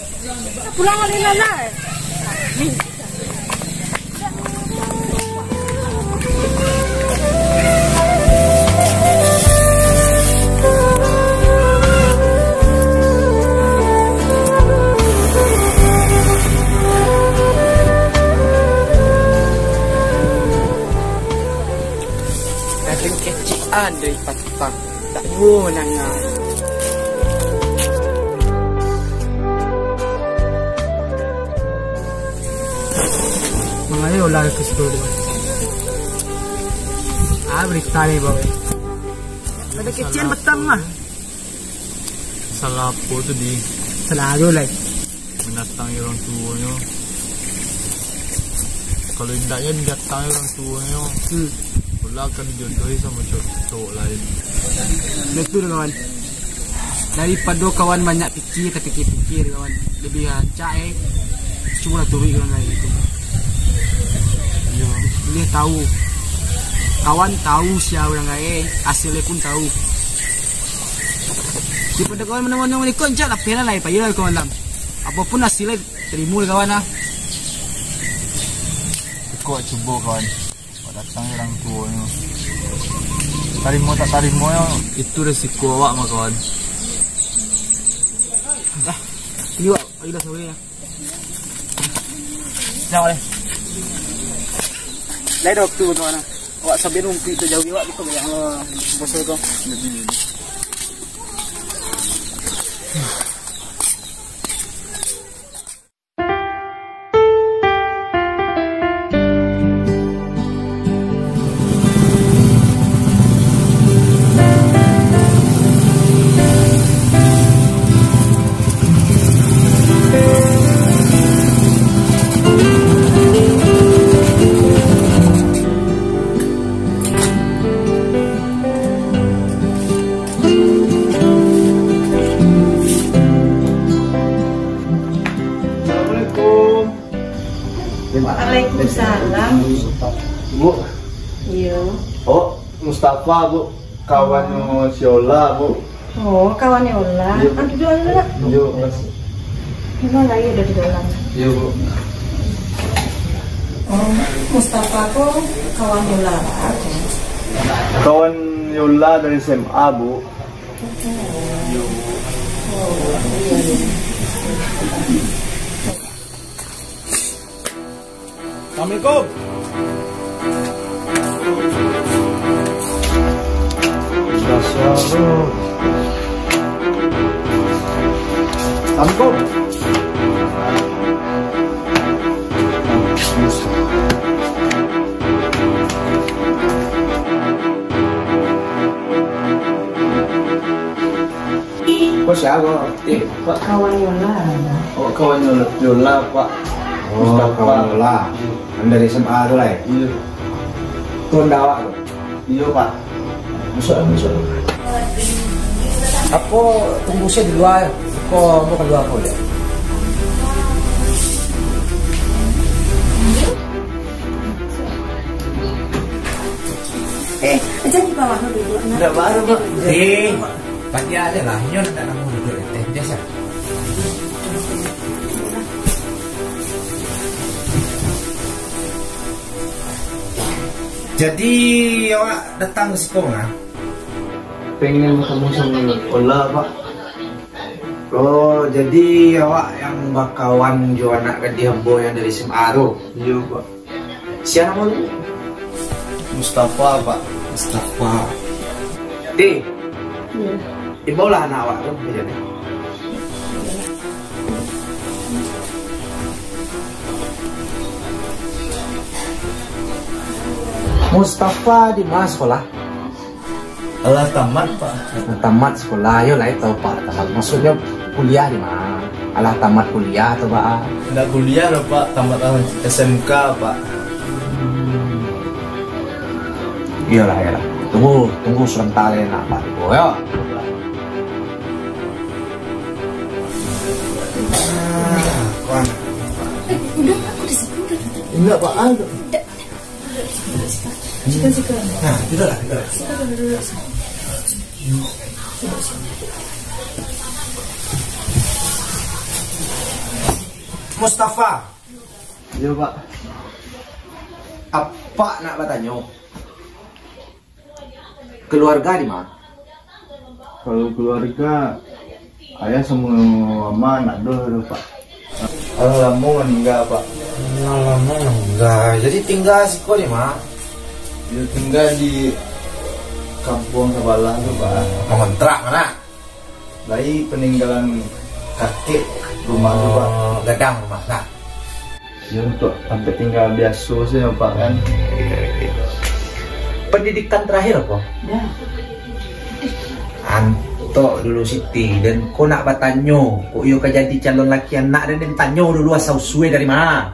Pulang lai lah. Kadang kecik an dari patang. Tak juo manangah. Mangayo lah ke situ tu. Ah, berita ni, Bang. Ada kecil petang lah. Salah apo tu, Di? Salah apo lai? Mandatangi urang tuonyo. Kalau indaknyo didatangi urang tuonyo, hmm, Ola akan dijodohi samo cowok, cowok lain. Batua, kawan. Daripado kawan banyak pikir, tapikir-pikir, kawan. Labiah rancak, eh, cubolah turuik urang gaek tu. Iyo. Buliah tahu. Kawan tahu sia urang gaek, hasilnyo pun tahu. Daripado kawan mano-mano mangikut, rancak lah, pailah lah, pailah kawan lah. Apo pun hasilnyo, tarimo lah kawan lah. Iko cubo, kawan. Sang orang tuonyo. Tarimo tak tarimo yo. Itu resiko awak mah, kawan. Dah, ini awak, ayo dah sampai ya. Jangan boleh. Lain dah waktu tu mana. Awak sambil rumpi tu jauh awak tu yang bos tu. Assalamualaikum. Waalaikumsalam. Bu. Iyo. Oh, Mustafa, Bu. Kawannyo si Ola, Bu. Oh, kawannyo Ola. Iyo, Bu. Ah, duduak dulu lah. Iyo, makasih. Memang lah, iyo, dah di dalam. Iyo, Bu. Oh, Mustafa ko kawannyo Ola lah. Kawannyo Ola dari S M A, Bu. Iyo, Bu. Oh, iyo, iyo. Assalamualaikum. Assalamualaikum. Ko sia, Pak? Eh, Pak. Kawan Yola. Oh, kawan Yola, Yola, Pak. Oh, Mustafa. Kawan Yola. Kan dari S M A tu lah, eh? Iyo. Tu ndak awak tu? Iyo, Pak. Masuak, masuak. Ako tunggu se di lua, yo. Ko, ko kalua ko, yo. Eh, jan di bawah dulu, nak. Ndak baru, Pak. Eh. Tadi ado lah, inyo ndak namuah duduak di ateh, biaso. Jadi, awak datang ka siko, nah? Pengen batamu samo Ola, Pak. Oh, jadi awak yang bakawan jo anak gadih ambo yang dari S M A tu? Iyo, Pak. Sia namo lu? Mustafa, Pak. Mustafa. Di. Iyo. Imbaulah anak awak tu ka siko. Mustafa di ma sikolah? Alah tamat, Pak. Tamat sikolah, yo lah, tahu, Pak, tamat. Maksudnyo kuliah di ma? Alah tamat kuliah tu, Pak? Ndak kuliah doh, Pak. Tamat, ah, S M K, Pak. Hmm. Iyolah, iyolah. Tunggu, tunggu sabanta lai, nak, Pak. Tunggu, yo. Ah, Pak. Eh, udah, aku di sini udah. Enggak, Pak. Ah, udah. Udah. Situ, situ. Nah, duduklah, duduklah. Situ dulu, duduk. Mustafa. Yo, Pak. Apak nak batanyo. Keluarga di ma? Kalau keluarga, ayah samo ama ndak ado doh, Pak. Alah lamo maningga, Pak. Alah lamo maningga. Jadi tingga siko di ma? Yo, tingga di kampuang sabalah tu, Pak. Mangontrak ma? Lai paninggalan kakek rumah tu, Pak. Oh, gadang rumah, nah. Yo, untuak tampek tingga biaso sajo, Pak, kan. Pendidikan terakhir apo? Dah. Antok dulu Siti, den ko nak batanyo, kok iyo ka jadi calon laki anak den, den tanyo dulu asal usue dari ma.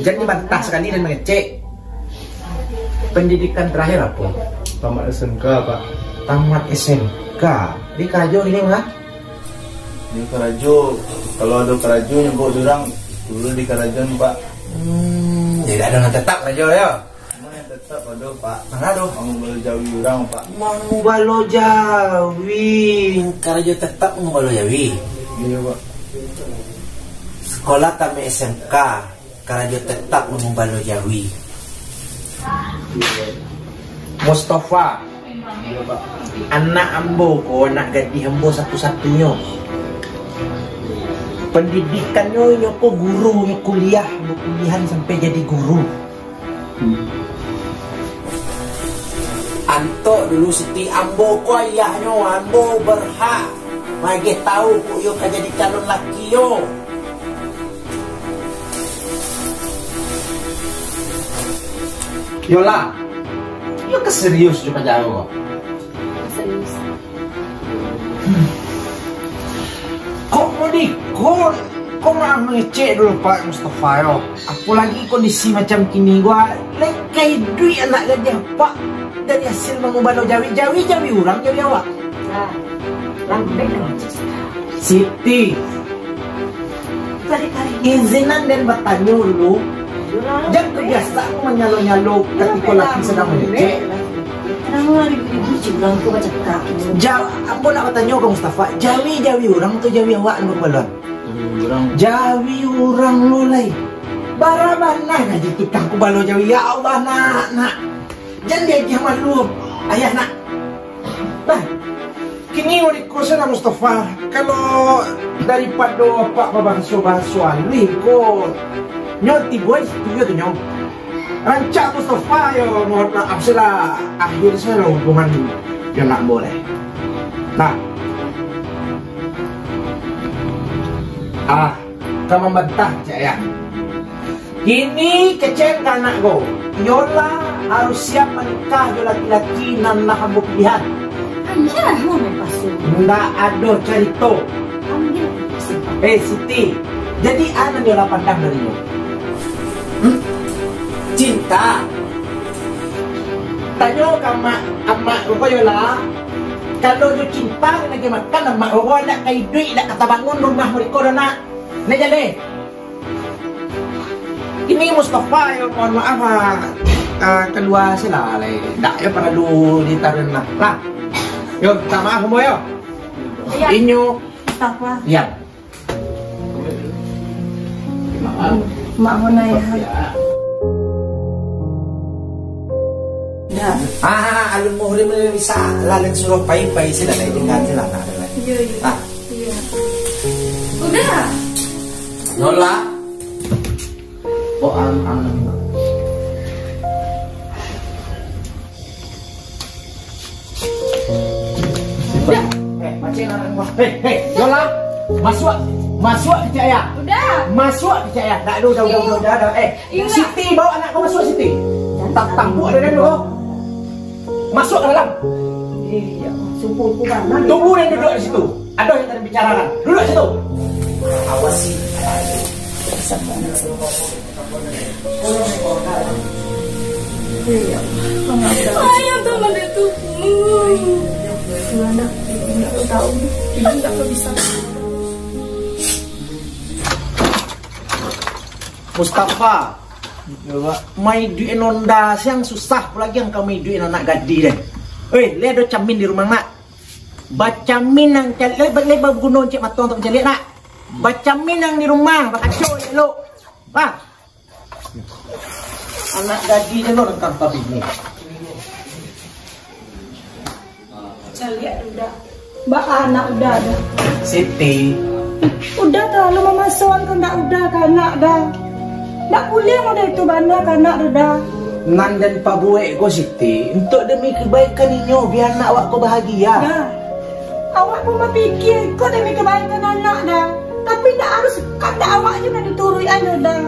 Jan dibantah sakali den mangecek. Pendidikan terakhir apo? Tamat S M K, Pak. Tamat S M K. Di karajo kini, Pak? Di karajo, kalau ado karajo nyebut urang, dulu di karajo, Pak. Hmm, jadi ado nan tetap karajo, yo? Cuma yang tetap ado, Pak. Mana tu? Mangubalo jawi urang, Pak. Mangubalo jawi, karajo tetap mangubalo jawi. Iyo, Pak. Sekolah tamat S M K. Karajo tetap mangubalo jawi. Mustafa, anak ambo ko, anak gadih ambo satu-satunyo. Pandidikannyo, inyo ko guru, inyo kuliah, bakuliahan sampai jadi guru. Antok dulu Siti, ambo ko ayahnyo, ambo berhak magiah tahu kok iyo ka jadi calon laki yo. Yola, iyo ka serius jo paja ko? Serius. Kok modiko, kok maaf mangecek dulu, Pak Mustafa, yo. Apolai kondisi macam kini, gua lekai duit anak gadih, Pak, dari hasil mangubalo jawi, jawi, jawi urang, jawi awak. Nah, lambek dong. Siti, izinan den batanyo dulu. Jan tabiaso ko manyalo-nyalo katiko laki sadang mangecek. Kadang lah ribut-ribut je urang tu bacakak. Ja-, ambo nak batanyo ka Mustafa, jawi-jawi urang tu jawi awak nan bakubalon? Jawi urang. Jawi urang lo lai. Bara bana gaji tukang kubalo jawi, ya Allah, nak, nak. Jan diagiah malu, ayah, nak. Nah, kini urang ko salah Mustafa. Kalau daripado apak babahaso-bahaso aluih ko, nyo tibo di situ jo tu nyo. Rancak Mustafa yo, mohon maaf salah, akhir salah hubungan jo nak boleh. Nah. Ah, ka mambantah, cak ya. Kini kecek ka anak ko, iyolah harus siap manikah jo laki-laki nan lah ambo pilihan. Ambiaklah, main pasu. Ndak ado carito. Ambiak pasu. Eh, Siti, jadi a nan Yola pandang dari nyo? Hmm? Cinta. Tanyo ka amak, amak ko Yola. Kalau nyo cinta lagi makan amak ko, ndak ka iduik, ndak ka tabangun rumah mereka doh, nak. Nak jaleh. Ini Mustafa yo, mohon maaf, ah, ah, kalua sila lai. Ndak yo paralu ditaruih lah. Lah. Yo, minta maaf, ambo yo. Iya. Inyo. Mustafa. Iya. Maaf. Maaf, Naya. Dah. Ah, alun muhrim ni bisa lalek suruh pai-pai sila lai, tinggal sila, nak, lai. Iya, iya. Ah. Iya. Udah. Nola. Oh, ang-, ang-, Udah. Eh, macam mana gua? Eh, eh, Yola, masuk, masuk kecek ayah. Udah. Masuk kecek ayah. Tak, udah, udah, udah, udah, udah. Eh, Ingat. Siti, bawa anak kau masuk, Siti. Tak tampuk ada dalam kau. Masuk ke dalam. Iya, sumpah, sumpah. Tunggu dan duduk di situ. Ada yang nak bicarakan. Duduk situ. Awasi. Iya. Ayah, tolong dia tu. Gimana? Ibu nggak tahu. Ibu nggak bisa. Mustafa, maiduik nonda siang susah, apolai ang ka maiduik anak gadih deh. Oi, lai ado camin di rumah, nak? Bacamin ang caliak, lai, lai baguno cek mato untuak mancaliak, nak? Bacamin ang di rumah, bakaco elok. Ah. Anak gadih je lo nangkang tabini. Caliak Uda. Baa anak Uda dah. Siti. Uda talalu mamasoan kandak Uda ka anak dah. Ndak buliah model tu bana ka anak tu dah. Nan den pabuek ko Siti, untuak demi kebaikan inyo, bia anak awak ko bahagia. Dah. Awak pun bapikia, ko demi kebaikan anak dah. Tapi ndak harus kandak awak je nan dituruik an dah.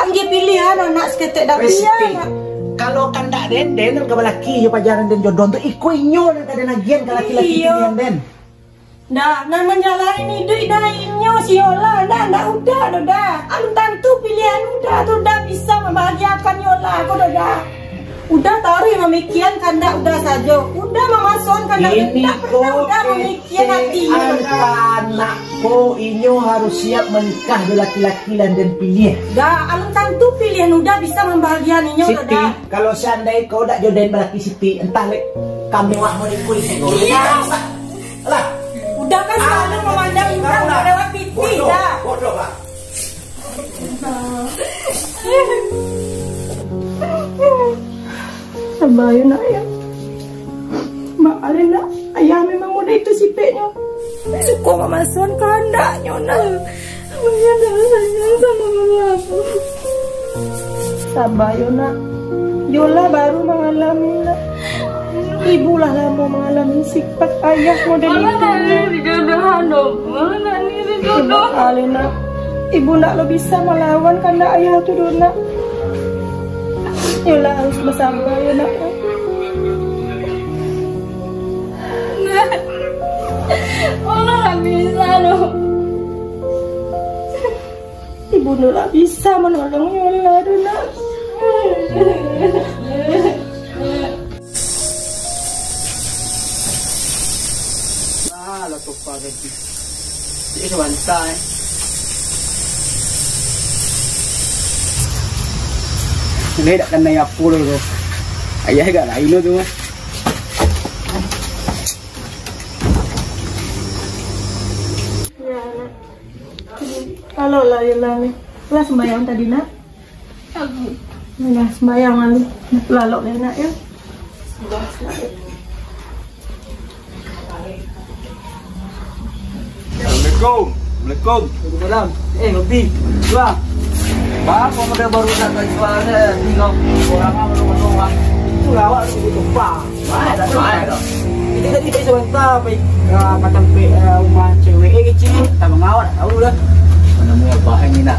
Ambiak pilihan anak saketek dah. Weh, Siti, kalau kandak den, den nan ka balaki jo paja nan den jodoh tu, iko inyo nan ka den agiahan ka laki-laki pilihan den. Dah, nan manjalani iduik dah inyo si Yola, dah, ndak Uda doh dah. Alun tantu pilihan Uda tu dah bisa mambahagiakan Yola ko doh dah. Uda taruih mamikian kandak Uda sajo. Uda mamasoan kandak Uda, ndak pernah Uda mamikian ati inyo doh dah. Anak ko, inyo harus siap manikah jo laki-laki nan den piliah. Dah, alun tantu pilihan Uda bisa mambahagiakan inyo doh dah. Siti, kalau seandai kau dak jodoh den balaki Siti, entah lek Kamu ah mau dikuli sendiri. Iya. Lah. Udah kan selalu memandang orang lewat P T dah. Bodoh, Pak. Sabar yo, Nak, yo. Mak Alin, Nak, ayah memang mudah itu sipeknyo. Suko mamasuahan kahandaknyo, Nak. Sabar yo, Nak. Yolah baru mangalami, Nak. Ibu lah lamo mangalami sifat ayah model itu. Ibu kalah, Nak. Ibu ndak lo bisa malawan kandak ayah tu doh, Nak. Yolah harus basabar yo, Nak. Nak, Allah ndak bisa doh. Ibu ndak bisa manolong yo lah tu, Nak. Lah, lah, tupa ganti. Cik, sabanta, eh. Ini dak kanai apo tu. Ayah agak lain tu. Kalau lah, yo lah ni. Lah sembahyang tadi, Nak? Lah sembahyang lalu. Lalok lah, Nak, yo. Assalamualaikum. Assalamualaikum. Waalaikumsalam. Eh, Robi. Wah. Baa kau model baru nak jual, eh, tinggal orang, ah, orang, orang, ah. Itu lawak tu, tupa. Baik dah, baik dah. Kita tadi pai sabanta, pai ka, ka tampek, eh, rumah cewek, eh, kecil. Tak mangawak, tak tahu dah. Mana mu abah ni nak?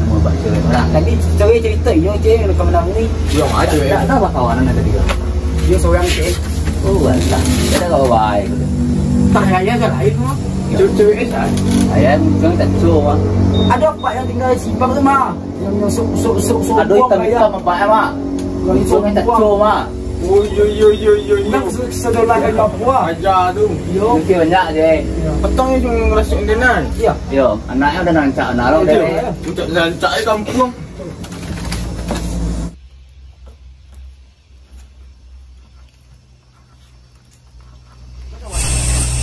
Nama abah cewek orang. Tadi cewek cerita, iyo, cewek ka mana ni? Iyo, ah, cewek. Tak, tak tahu kawan tadi. Iyo, seorang, cewek. Oh, alah. Dia dah kawan baik. Tak, ya, ya, lain, mah. Cewek, cewek, eh, tak. Ayah, muncung tak cuma. Ada apa yang tinggal di simpang tu, mah? Yang, yang sok, sok, sok, sok. Aduh, hitam-hitam apa, eh, Mak? Yang sok, sok, tak cuma. Oh, yo, yo, yo, yo, yo. Nak se-, sedolah kayu apo, ah? Aja tu. Yo. Mungkin banyak je. Petang ni cuma rasuk dia nan. Iya. Yo, anaknya udah rancak, anak lo. Iya. Udah rancak, eh, kampung.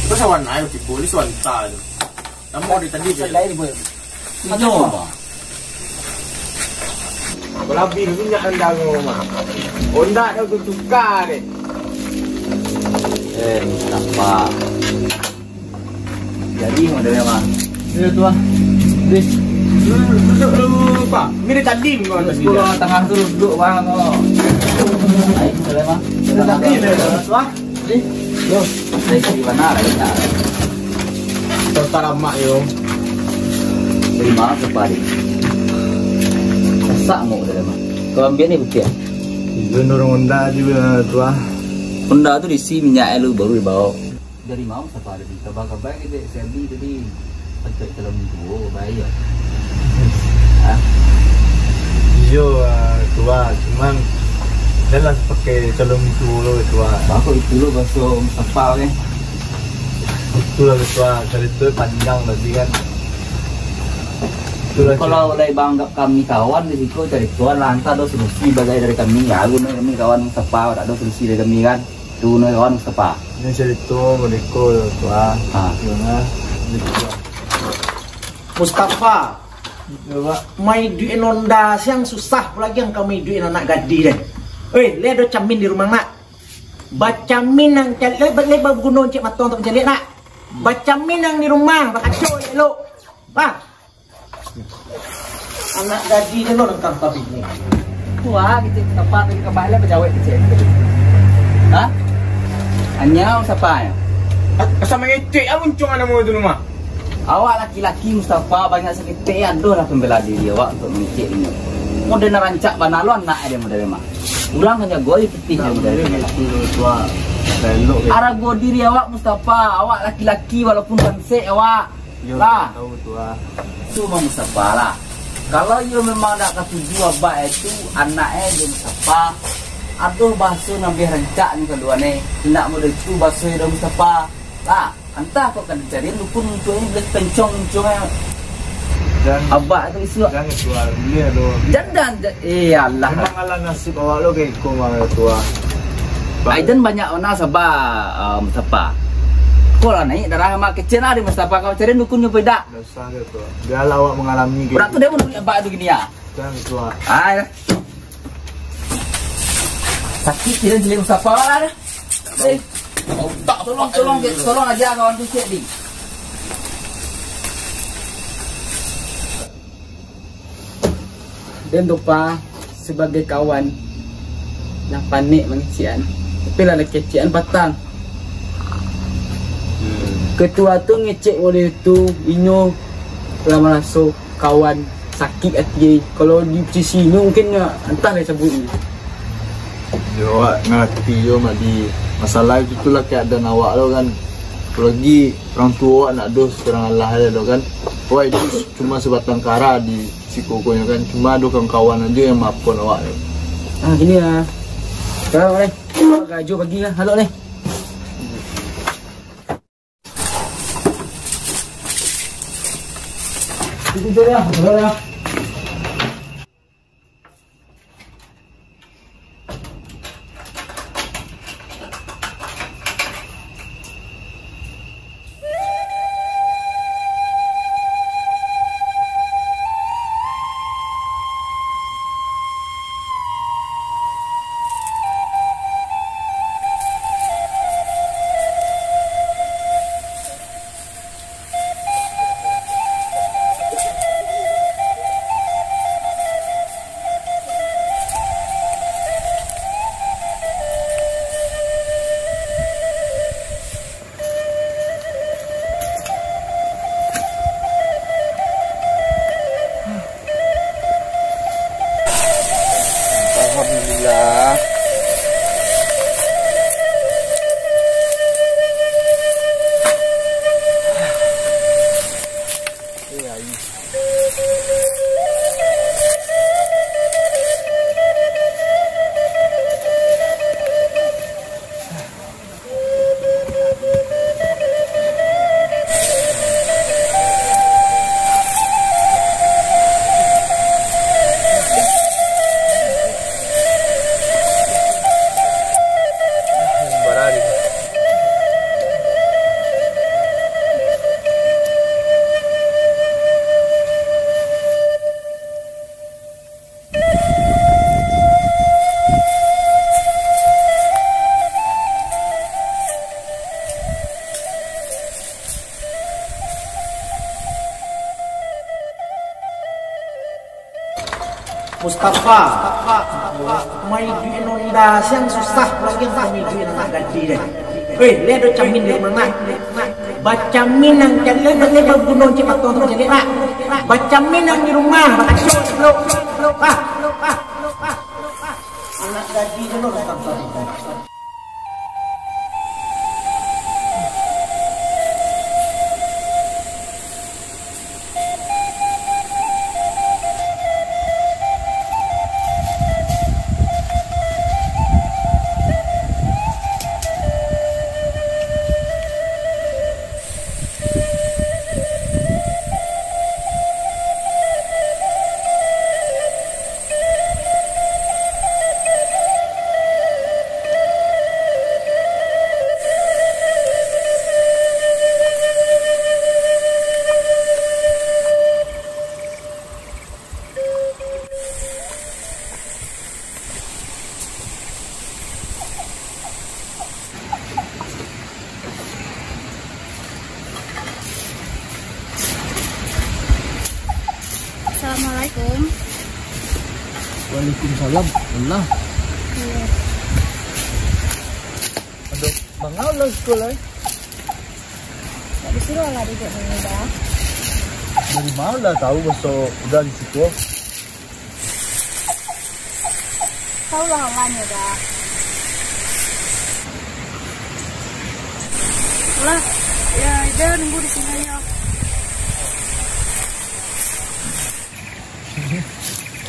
Terus awan ayo tibo ni suanta tu. Namo dia tadi je. Lain pun. Inyo, Bang. Balabi minyak anda ko, Mak. Honda dah tu tukar deh. Eh, nampak. Jadi, model memang. Ini tu, ah. Deh. Duduk, duduk dulu, Pak. Ini dia tadi, Mak, tadi. Sepuluh tengah tu duduk, Bang, oh. Baik, model memang. Dia tadi, dia tu, ah. Yo. Dari, dari mana lah kita? Kota Lamak, yo. Dari mana tu, Pak? Masak mau dari mana? Kau ambil ni bukti, ah? Itu nurung Honda juga tu, ah. Honda tu diisi minyak lu baru dibawa. Dari mana, Mustafa, tadi? Kabar-kabar kita, Selby tadi. Pancet calon mintuo, bahayo. Hah? Iyo, ah, tu ah. Cuman, dah lah pakai calon mintuo lo, tu ah. Bako itu lo baso Mustafa, kan? Itulah, tu ah. Carito panjang tadi, kan. Itulah. Kalau lai baanggap kami kawan di siko, carito lah, antah ado solusi bagai dari kami. Ya, alun kami kawan Mustafa, tak ado solusi dari kami, kan. Tu, nah, kawan Mustafa. Ini carito mereka, tu ah. Ha. Gimana? Mustafa. Yo, Pak. Maiduik Honda siang susah, apolagi ang ka maiduik anak gadih deh. Oi, le ado camin di rumah, nak? Bacamin ang caliak, le, le baguno cek mato untuak mancaliak, nak? Bacamin ang di rumah, bakaco elok. Bah. Anak gadih je lo nang tampil ni. Tu ah, kecek Mustafa tadi ka balik bajawek kecek. Ha? Anyau sapa yo? Asa mangecek ah muncung anak muda tu mah. Awak laki-laki Mustafa banyak saketek, adolah pambela diri awak untuak mangecek inyo. Model nan rancak bana lo anak dia model mah. Urang kan jago je pitih dia model mah. Arago diri awak Mustafa, awak laki-laki walaupun bansek awak. Yo, lah. Tahu tu ah. Tu Bang Mustafa lah. Kalau iyo memang dak katuju abak itu, anak eh Bang Mustafa. Aduh, bahaso nan lebih rancak ni kaluan eh. Indak mudah itu bahaso eh Bang Mustafa. Lah, antah kok kan dicari dukun untuk ini boleh pencong-pencong eh. Dan abak tu isu. Dan itu ah, boleh lo. Jangan, eh, Allah. Memang alah nasib awak lo kayak iko mah tu ah. Aidan banyak bana saba, ah, Mustafa. Kok lah naik darah amak kecil lah di Mustafa, kau cari dukunnyo pedak. Ndak usah tu. Biarlah awak mengalami. Berat tu dia menurut abak tu gini ya. Jangan tu, ah. Ah, ya. Sakik dia jeling Mustafa lah dah. Eh, tak, tolong, tolong, tolong aja kawan tu cek di. Den tu, Pa, sabagai kawan nan panek mangecekan, tapi lah kecekan patang. Ketua tu ngecek model tu, inyo lah maraso kawan sakik ati. Kalau di posisi inyo, mungkin, entah lah sabuik inyo. Yo, awak ngarati jo, Madi. Masalah itu tu lah keadaan awak lo kan. Apolagi urang tuo awak nak doh surang alah se lo kan. Awak itu cuma sabatang kara di siko ko nyo kan. Cuma ado kawan-kawan ajo yang maafkan awak tu. Ah, gini lah. Kalau leh. Gajo pagi lah, halok leh. Alhamdulillah. Mustafa, maiduik no indak siang susah lagi maiduik anak gadih deh. Hei, lihat do camin di rumah. Bacamin nan jaleh, jaleh baguno cik patong tu jaleh lah. Bacamin nan di rumah, bakaco lo. Ah, ah, ah, ah. Anak gadih tu lo datang tadi. Assalamualaikum. Waalaikumsalam. Alah. Iyo. Aduh, manga ulah siko lai? Ndak disuruah lah duduk siko dah. Dari ma ulah tahu baso udah di siko? Tahu lah awalnyo dah. Lah, ya, dia nunggu di siko yo.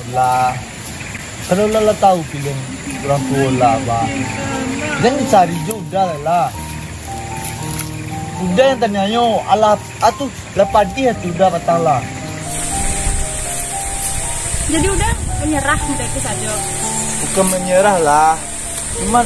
Lah, kalau lah, lah tahu pilihan urang tuo lah, bah. Jan dicari jo udah lah. Udah nan tanianyo, alah, atuh, lah padih atuh udah patang lah. Jadi udah manyarah baitu sajo? Bukan manyarah lah. Cuman,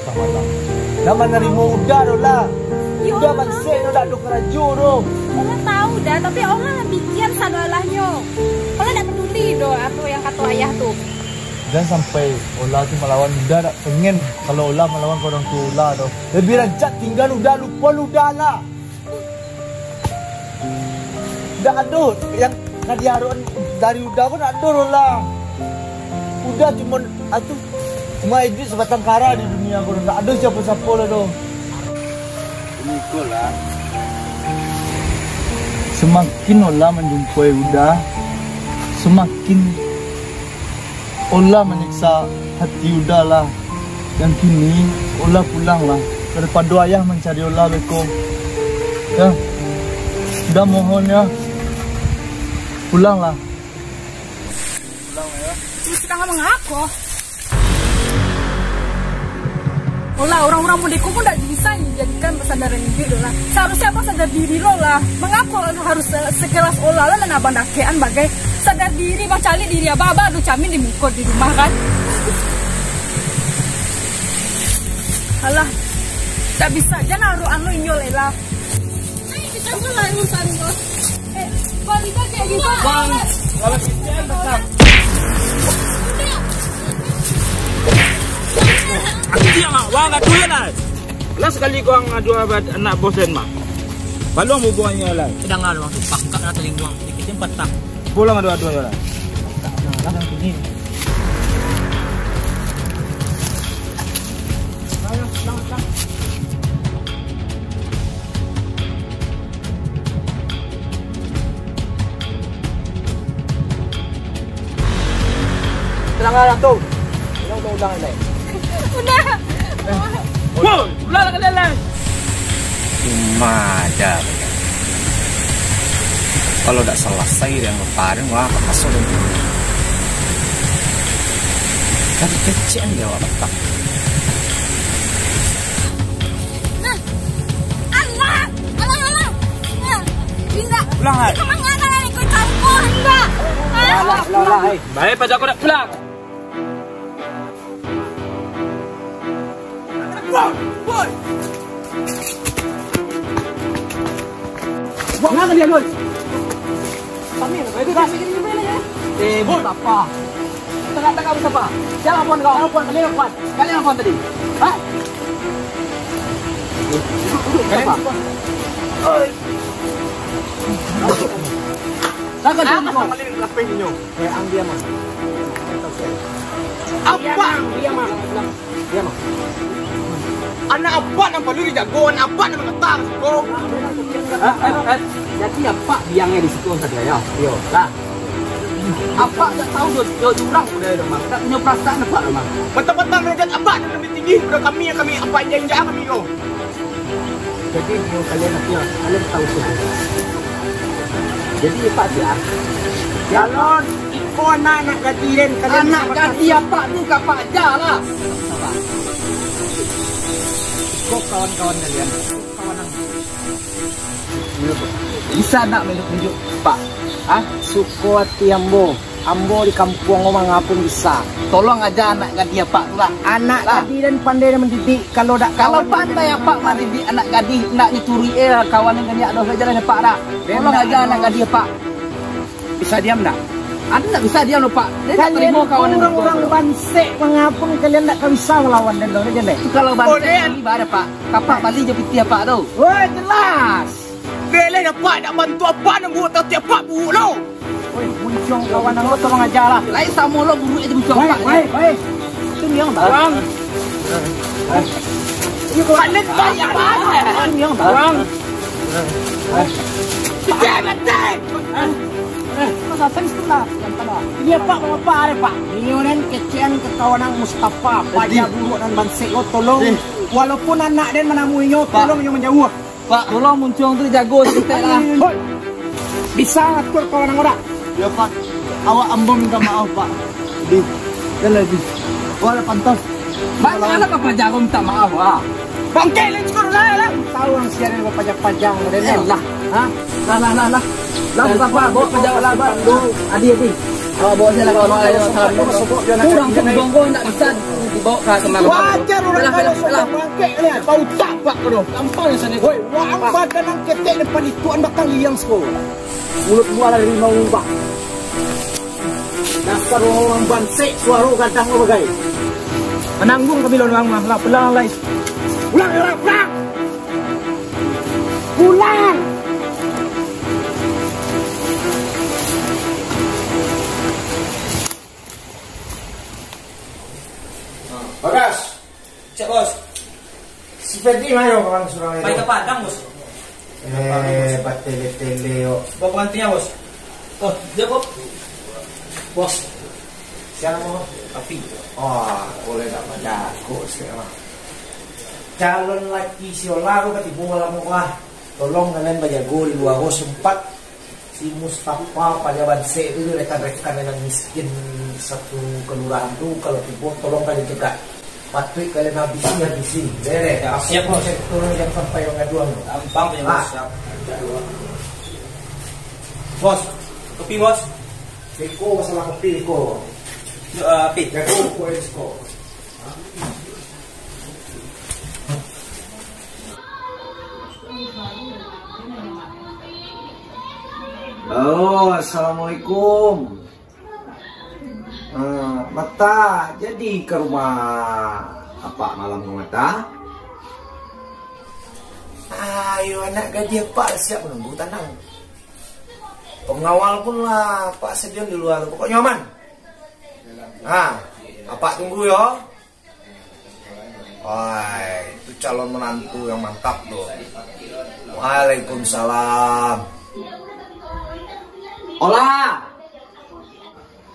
patang malam. Dah manarimo Uda doh lah. Iyo, Uda lah. Maksud Uda dak ado karajo doh. Olah tahu dah, tapi Olah lah bikin sadolahnyo. Olah dak peduli doh apo yang kato ayah tu. Jan sampai Olah tu malawan Uda, dak pengen kalau Olah malawan ka urang tuo Olah doh. Lebih rancak tingga Uda, lupo Uda lah. Dak ado yang ka diarokan dari Uda ko, dak ado doh lah. Uda cuma atu, cuma iduik sabatang kara di dunia ko, dak ado siapo-siapo lah doh. Samakin Olah manjumpai Uda, samakin Olah manyiksa hati Uda lah. Yang kini, Olah pulang lah, daripado ayah mancari Olah beko. Yo, Uda mohon yo, pulang lah. Pulang lah yo. Ini sedang mangako? Olah, urang-urang model ko pun dak bisa dijadikan sandaran iduik doh lah. Saharusnyo abang sadar diri lo lah. Mangako harus se-, sekelas Olah lah nan abang dakekan bagai? Sadar diri, bang, caliak diri abang, abang ado camin di muko di rumah kan? Alah, dak bisa, jan arokan lo inyo lai lah. Bang, kalau kecil, Bang. Anjing, Bang, ado lah. Lah sakali kau ngadu anak bos den, Bang. Baluang bubuangnyo lah. Danga, Bang, tu pakak lah talinguang. Dikit patah. Pulang adu-adu lah. Lah, Bang, sini. Tenang lah tu. Ulang, ulang, ulang, ulang. Udah. Woi, ulang lah kalian lah. Cuma aja. Kalau dak salasai dengan kemarin, wah, apa maksud itu? Tadi kecil dia awak letak. Nah. Alah! Alah, alah! Nah, Linda! Pulang, hai! Ka manga lah, ikut campur, Linda! Ah! Alah, alah, alah, hai! Baik, paja aku nak pulang! Woi! Woi! Wah, kenapa dia, Dul? Kami, itu dah. Eh, Mustafa. Tengah-tengah Mustafa. Siapa pun kau? Kau pun, kalian pun. Kalian pun tadi. Hah? Kalian pun. Oi. Apa kau? Apa kau? Eh, ang diam, ah. Apa? Diam, ah. Diam, ah. Diam, ah. Anak apak nan paralu dijago, anak apak nan mangatang siko. Eh, eh, eh. Jadi apak biangnyo di siko sajo, yo? Iyo. Lah. Apak dak tahu jo, jo jurang udah ado, Mang. Dak punyo perasaan apak, Mang. Patang-patang darajat apak nan labiah tinggi daripada kami, yang kami apak injak-injak kami ko. Jadi, kalian, kalian tahu semua. Jadi, Pak, ya. Calon iko anak, anak gadih den, kalian. Anak gadih apak tu ka Pak Jah lah. Iko kawan-kawan kalian. Kawan ang. Bisa ndak menunjuk, Pak? Ah, suko ati ambo. Ambo di kampuang ko manga pun bisa. Tolong aja anak gadih apak tu lah. Anak gadih den pandai den mandidik, kalau dak kawan den pandai apak mandidik anak gadih, ndak dituruik, eh, kawan den kaniak doh, aja lah apak dah. Tolong aja anak gadih apak. Bisa diam ndak? Ado ndak bisa diam doh, Pak. Den ndak tarimo kawan den urang-urang bansek manga pun, kalian ndak ka bisa malawan den doh, jan deh. Kalau bansek ni bara, Pak. Kapak bali jo pitih apak tu. Woi, jelas. Beleh apak ndak bantu apak, nan buruak tapi apak buruak lo. Woi, muncuang kawan ambo tu mangaja lah. Lain samo lo buruak itu muncuang apak. Woi, woi. Itu yang bawang. Panen banyak banget. Itu yang bawang. Jangan mati. Ini apak, apak, apak, apak. Nio nan kecekan ka kawan ang Mustafa, paja buruak nan bansek ko, tolong. Walaupun anak den manamuinyo, tolong inyo manjauah. Pak, tolong muncuang tu jago saketek lah. Hoi. Bisa atur kawan ang ko dak? Yo, Pak. Awak ambo minta maaf, Pak. Di, dah lah, di. Wah, lah pantas. Bang, anak apa jago minta maaf, ah? Bangkek lah, cukup lah, lah. Tahu ang sia ni bapaja-paja, den. Eh, lah. Ha? Lah, lah, lah, lah. Lah, Mustafa, bawa paja lah, Bang. Adi, adi. Bawa, bawa saja lah, bawa, bawa, bawa. Kurang tu, bongko ndak bisa dibawa ka kemana. Wajar urang kayo sudah bangkek ni, bautak, Pak, tu. Gampang sajo. Woi, waang badan ang ketek ni, panituan batang liang siko. Mulut buah lah rimau ubah. Dasar urang bansek, suaro gadang lo bagai. Mananggung kami lawan urang mah, lah pulang lai. Pulang, urang, pulang. Pulang. Bagas. Cek, Bos. Si Ferdi mayo kawan surang itu. Pai ka Padang, Bos. Eh, batele-tele, yo. Bawa pengantinnya, Bos. Oh, dia, Bos. Bos. Siapa, Bos? Tapi. Oh, boleh tak bajago sih, mah. Calon laki si Ola tu katibo lamo lah. Tolong kalian bajago di luar, oh, sempat. Si Mustafa paja bansek tu, rekan-rekan nan miskin satu kelurahan tu, kalau tibo, tolong kalian cegak. Patuik kalian habisi, habisi. Boleh? Ya, siap, Bos. Sektor jangan sampai mangaduan tu. Gampang sajo, Bos. Ah. Siap. Bos, kopi, Bos. Beko, masalah kopi, beko. Yo, eh, api. Jago, kopi, beko. Halo, assalamualaikum. Ah, Mata, jadi ka rumah apak malam ko, Mata? Ayo, anak gadih apak siap manunggu, tanang. Pangawal pun lah apak sadiakan di lua tu. Pokoknyo aman. Ha, apak tunggu yo. Wai, itu calon menantu yang mantap tu. Waalaikumsalam. Ola!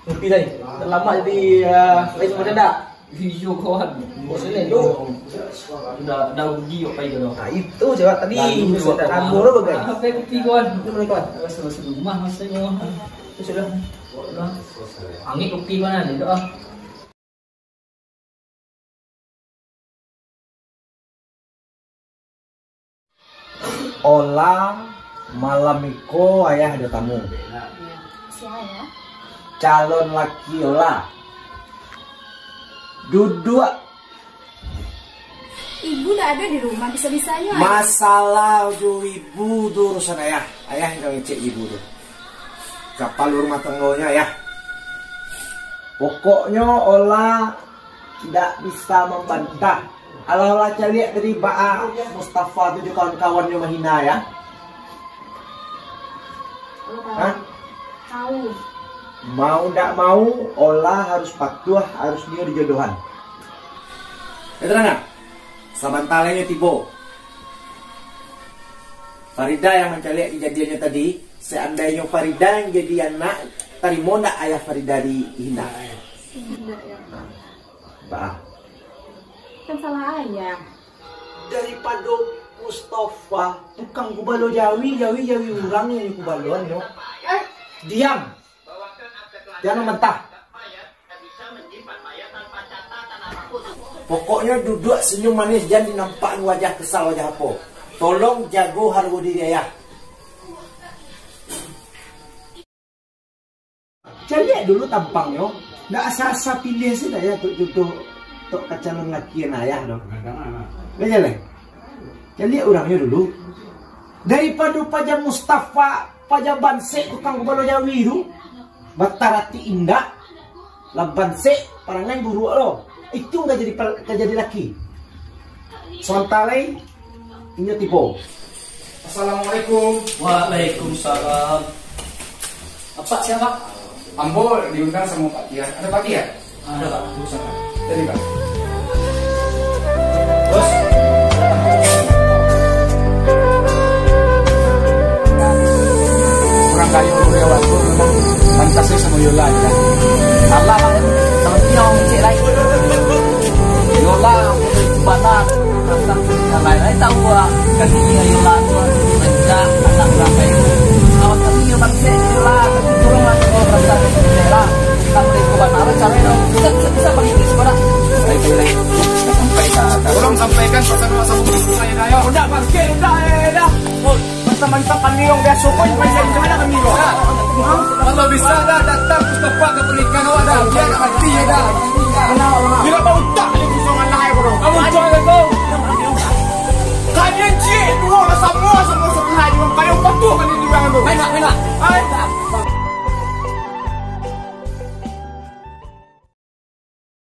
Kopi lai. Terlambat jadi, ah, lain macam dak? Iyo, kawan. Bosan ni, tu. Dah, dah rugi kok pai tu. Nah, itu cakap tadi. Lalu tu, tak lama tu, bagai. Ah, pai kopi, kawan. Itu boleh, kawan. Rasa-rasa rumah masa ni, kawan. Itu sudah. Sudah. Angin kopi, kawan, ada tak, ah? Ola, malam iko ayah ado tamu. Sia, Ayah? Calon laki Ola. Duduak. Ibu ndak ado di rumah, bisa-bisanya, Ayah. Masalah jo ibu tu urusan ayah. Ayah yang ngecek ibu tu. Kapalo rumah tanggonyo, Ayah. Pokoknyo, Ola ndak bisa mambantah. Alah-alah caliak tadi baa Mustafa tu jo kawan-kawannyo mahina, yo. Hah? Tahu. Mau ndak mau, Ola harus patuah, harus nio dijodohan. Yo, tanang, ah. Sabanta lai nyo tibo. Farida yang mancaliak kejadiannyo tadi, seandainyo Farida yang jadi anak, tarimo ndak ayah Farida dihina? Indak, yo. Bah. Kan salah ayah. Daripado Mustafa tukang kubalo jawi, jawi, jawi urang yang dikubaloan, yo. Eh, diam. Jan mambantah. Pokoknyo duduak senyum manis, jan dinampak wajah kesal, wajah apo. Tolong jago hargo diri ayah. Caliak Dulu tampangnyo, ndak asa-asa pilih se dah ya, tok jodoh, tok ka calon laki ayah tu. Dah jaleh. Caliak urangnyo dulu. Daripado Paja Mustafa, Paja Bansek, tukang gubalo jawi tu, batarati indak, lah bansek, parangai buruak lo. Itu ka jadi pal-, ka jadi laki. Sabanta lai, inyo tibo. Assalamualaikum. Waalaikumsalam. Apak sia? Ambo diundang samo Pak Tiar. Ado Pak Tiar? Ado, Pak. Tunggu sabantak. Jadi, Pak. Bos. Urang kayo, urang awak tu memang pantas samo Yola, kan? Alah, Bang. Kalau dia orang cek lain. Yola, bana. Rasa yang lain-lain tahu, ah. Kan ini Yola tu, sejak anak urang kayo. Kawan kami yang bangsek, Yola, tapi tolonglah, tolong rasa lah. Sampai ke mana, cara yang bisa, bisa, bisa bagi ke sekolah. Baik, baik. Sampai, Kak. Tolong sampaikan pesan awak sama guru saya, dah, ya. Udah, bangkit, udah, eh, dah. Oh. Mantap-mantap kami, wong biaso pun, macam mana kami, wong? Kalau bisa dah datang Mustafa ka pernikahan awak dah, biar nak mati ya dah. Bila bautak ni kosong anak ai, bro. Kamu jual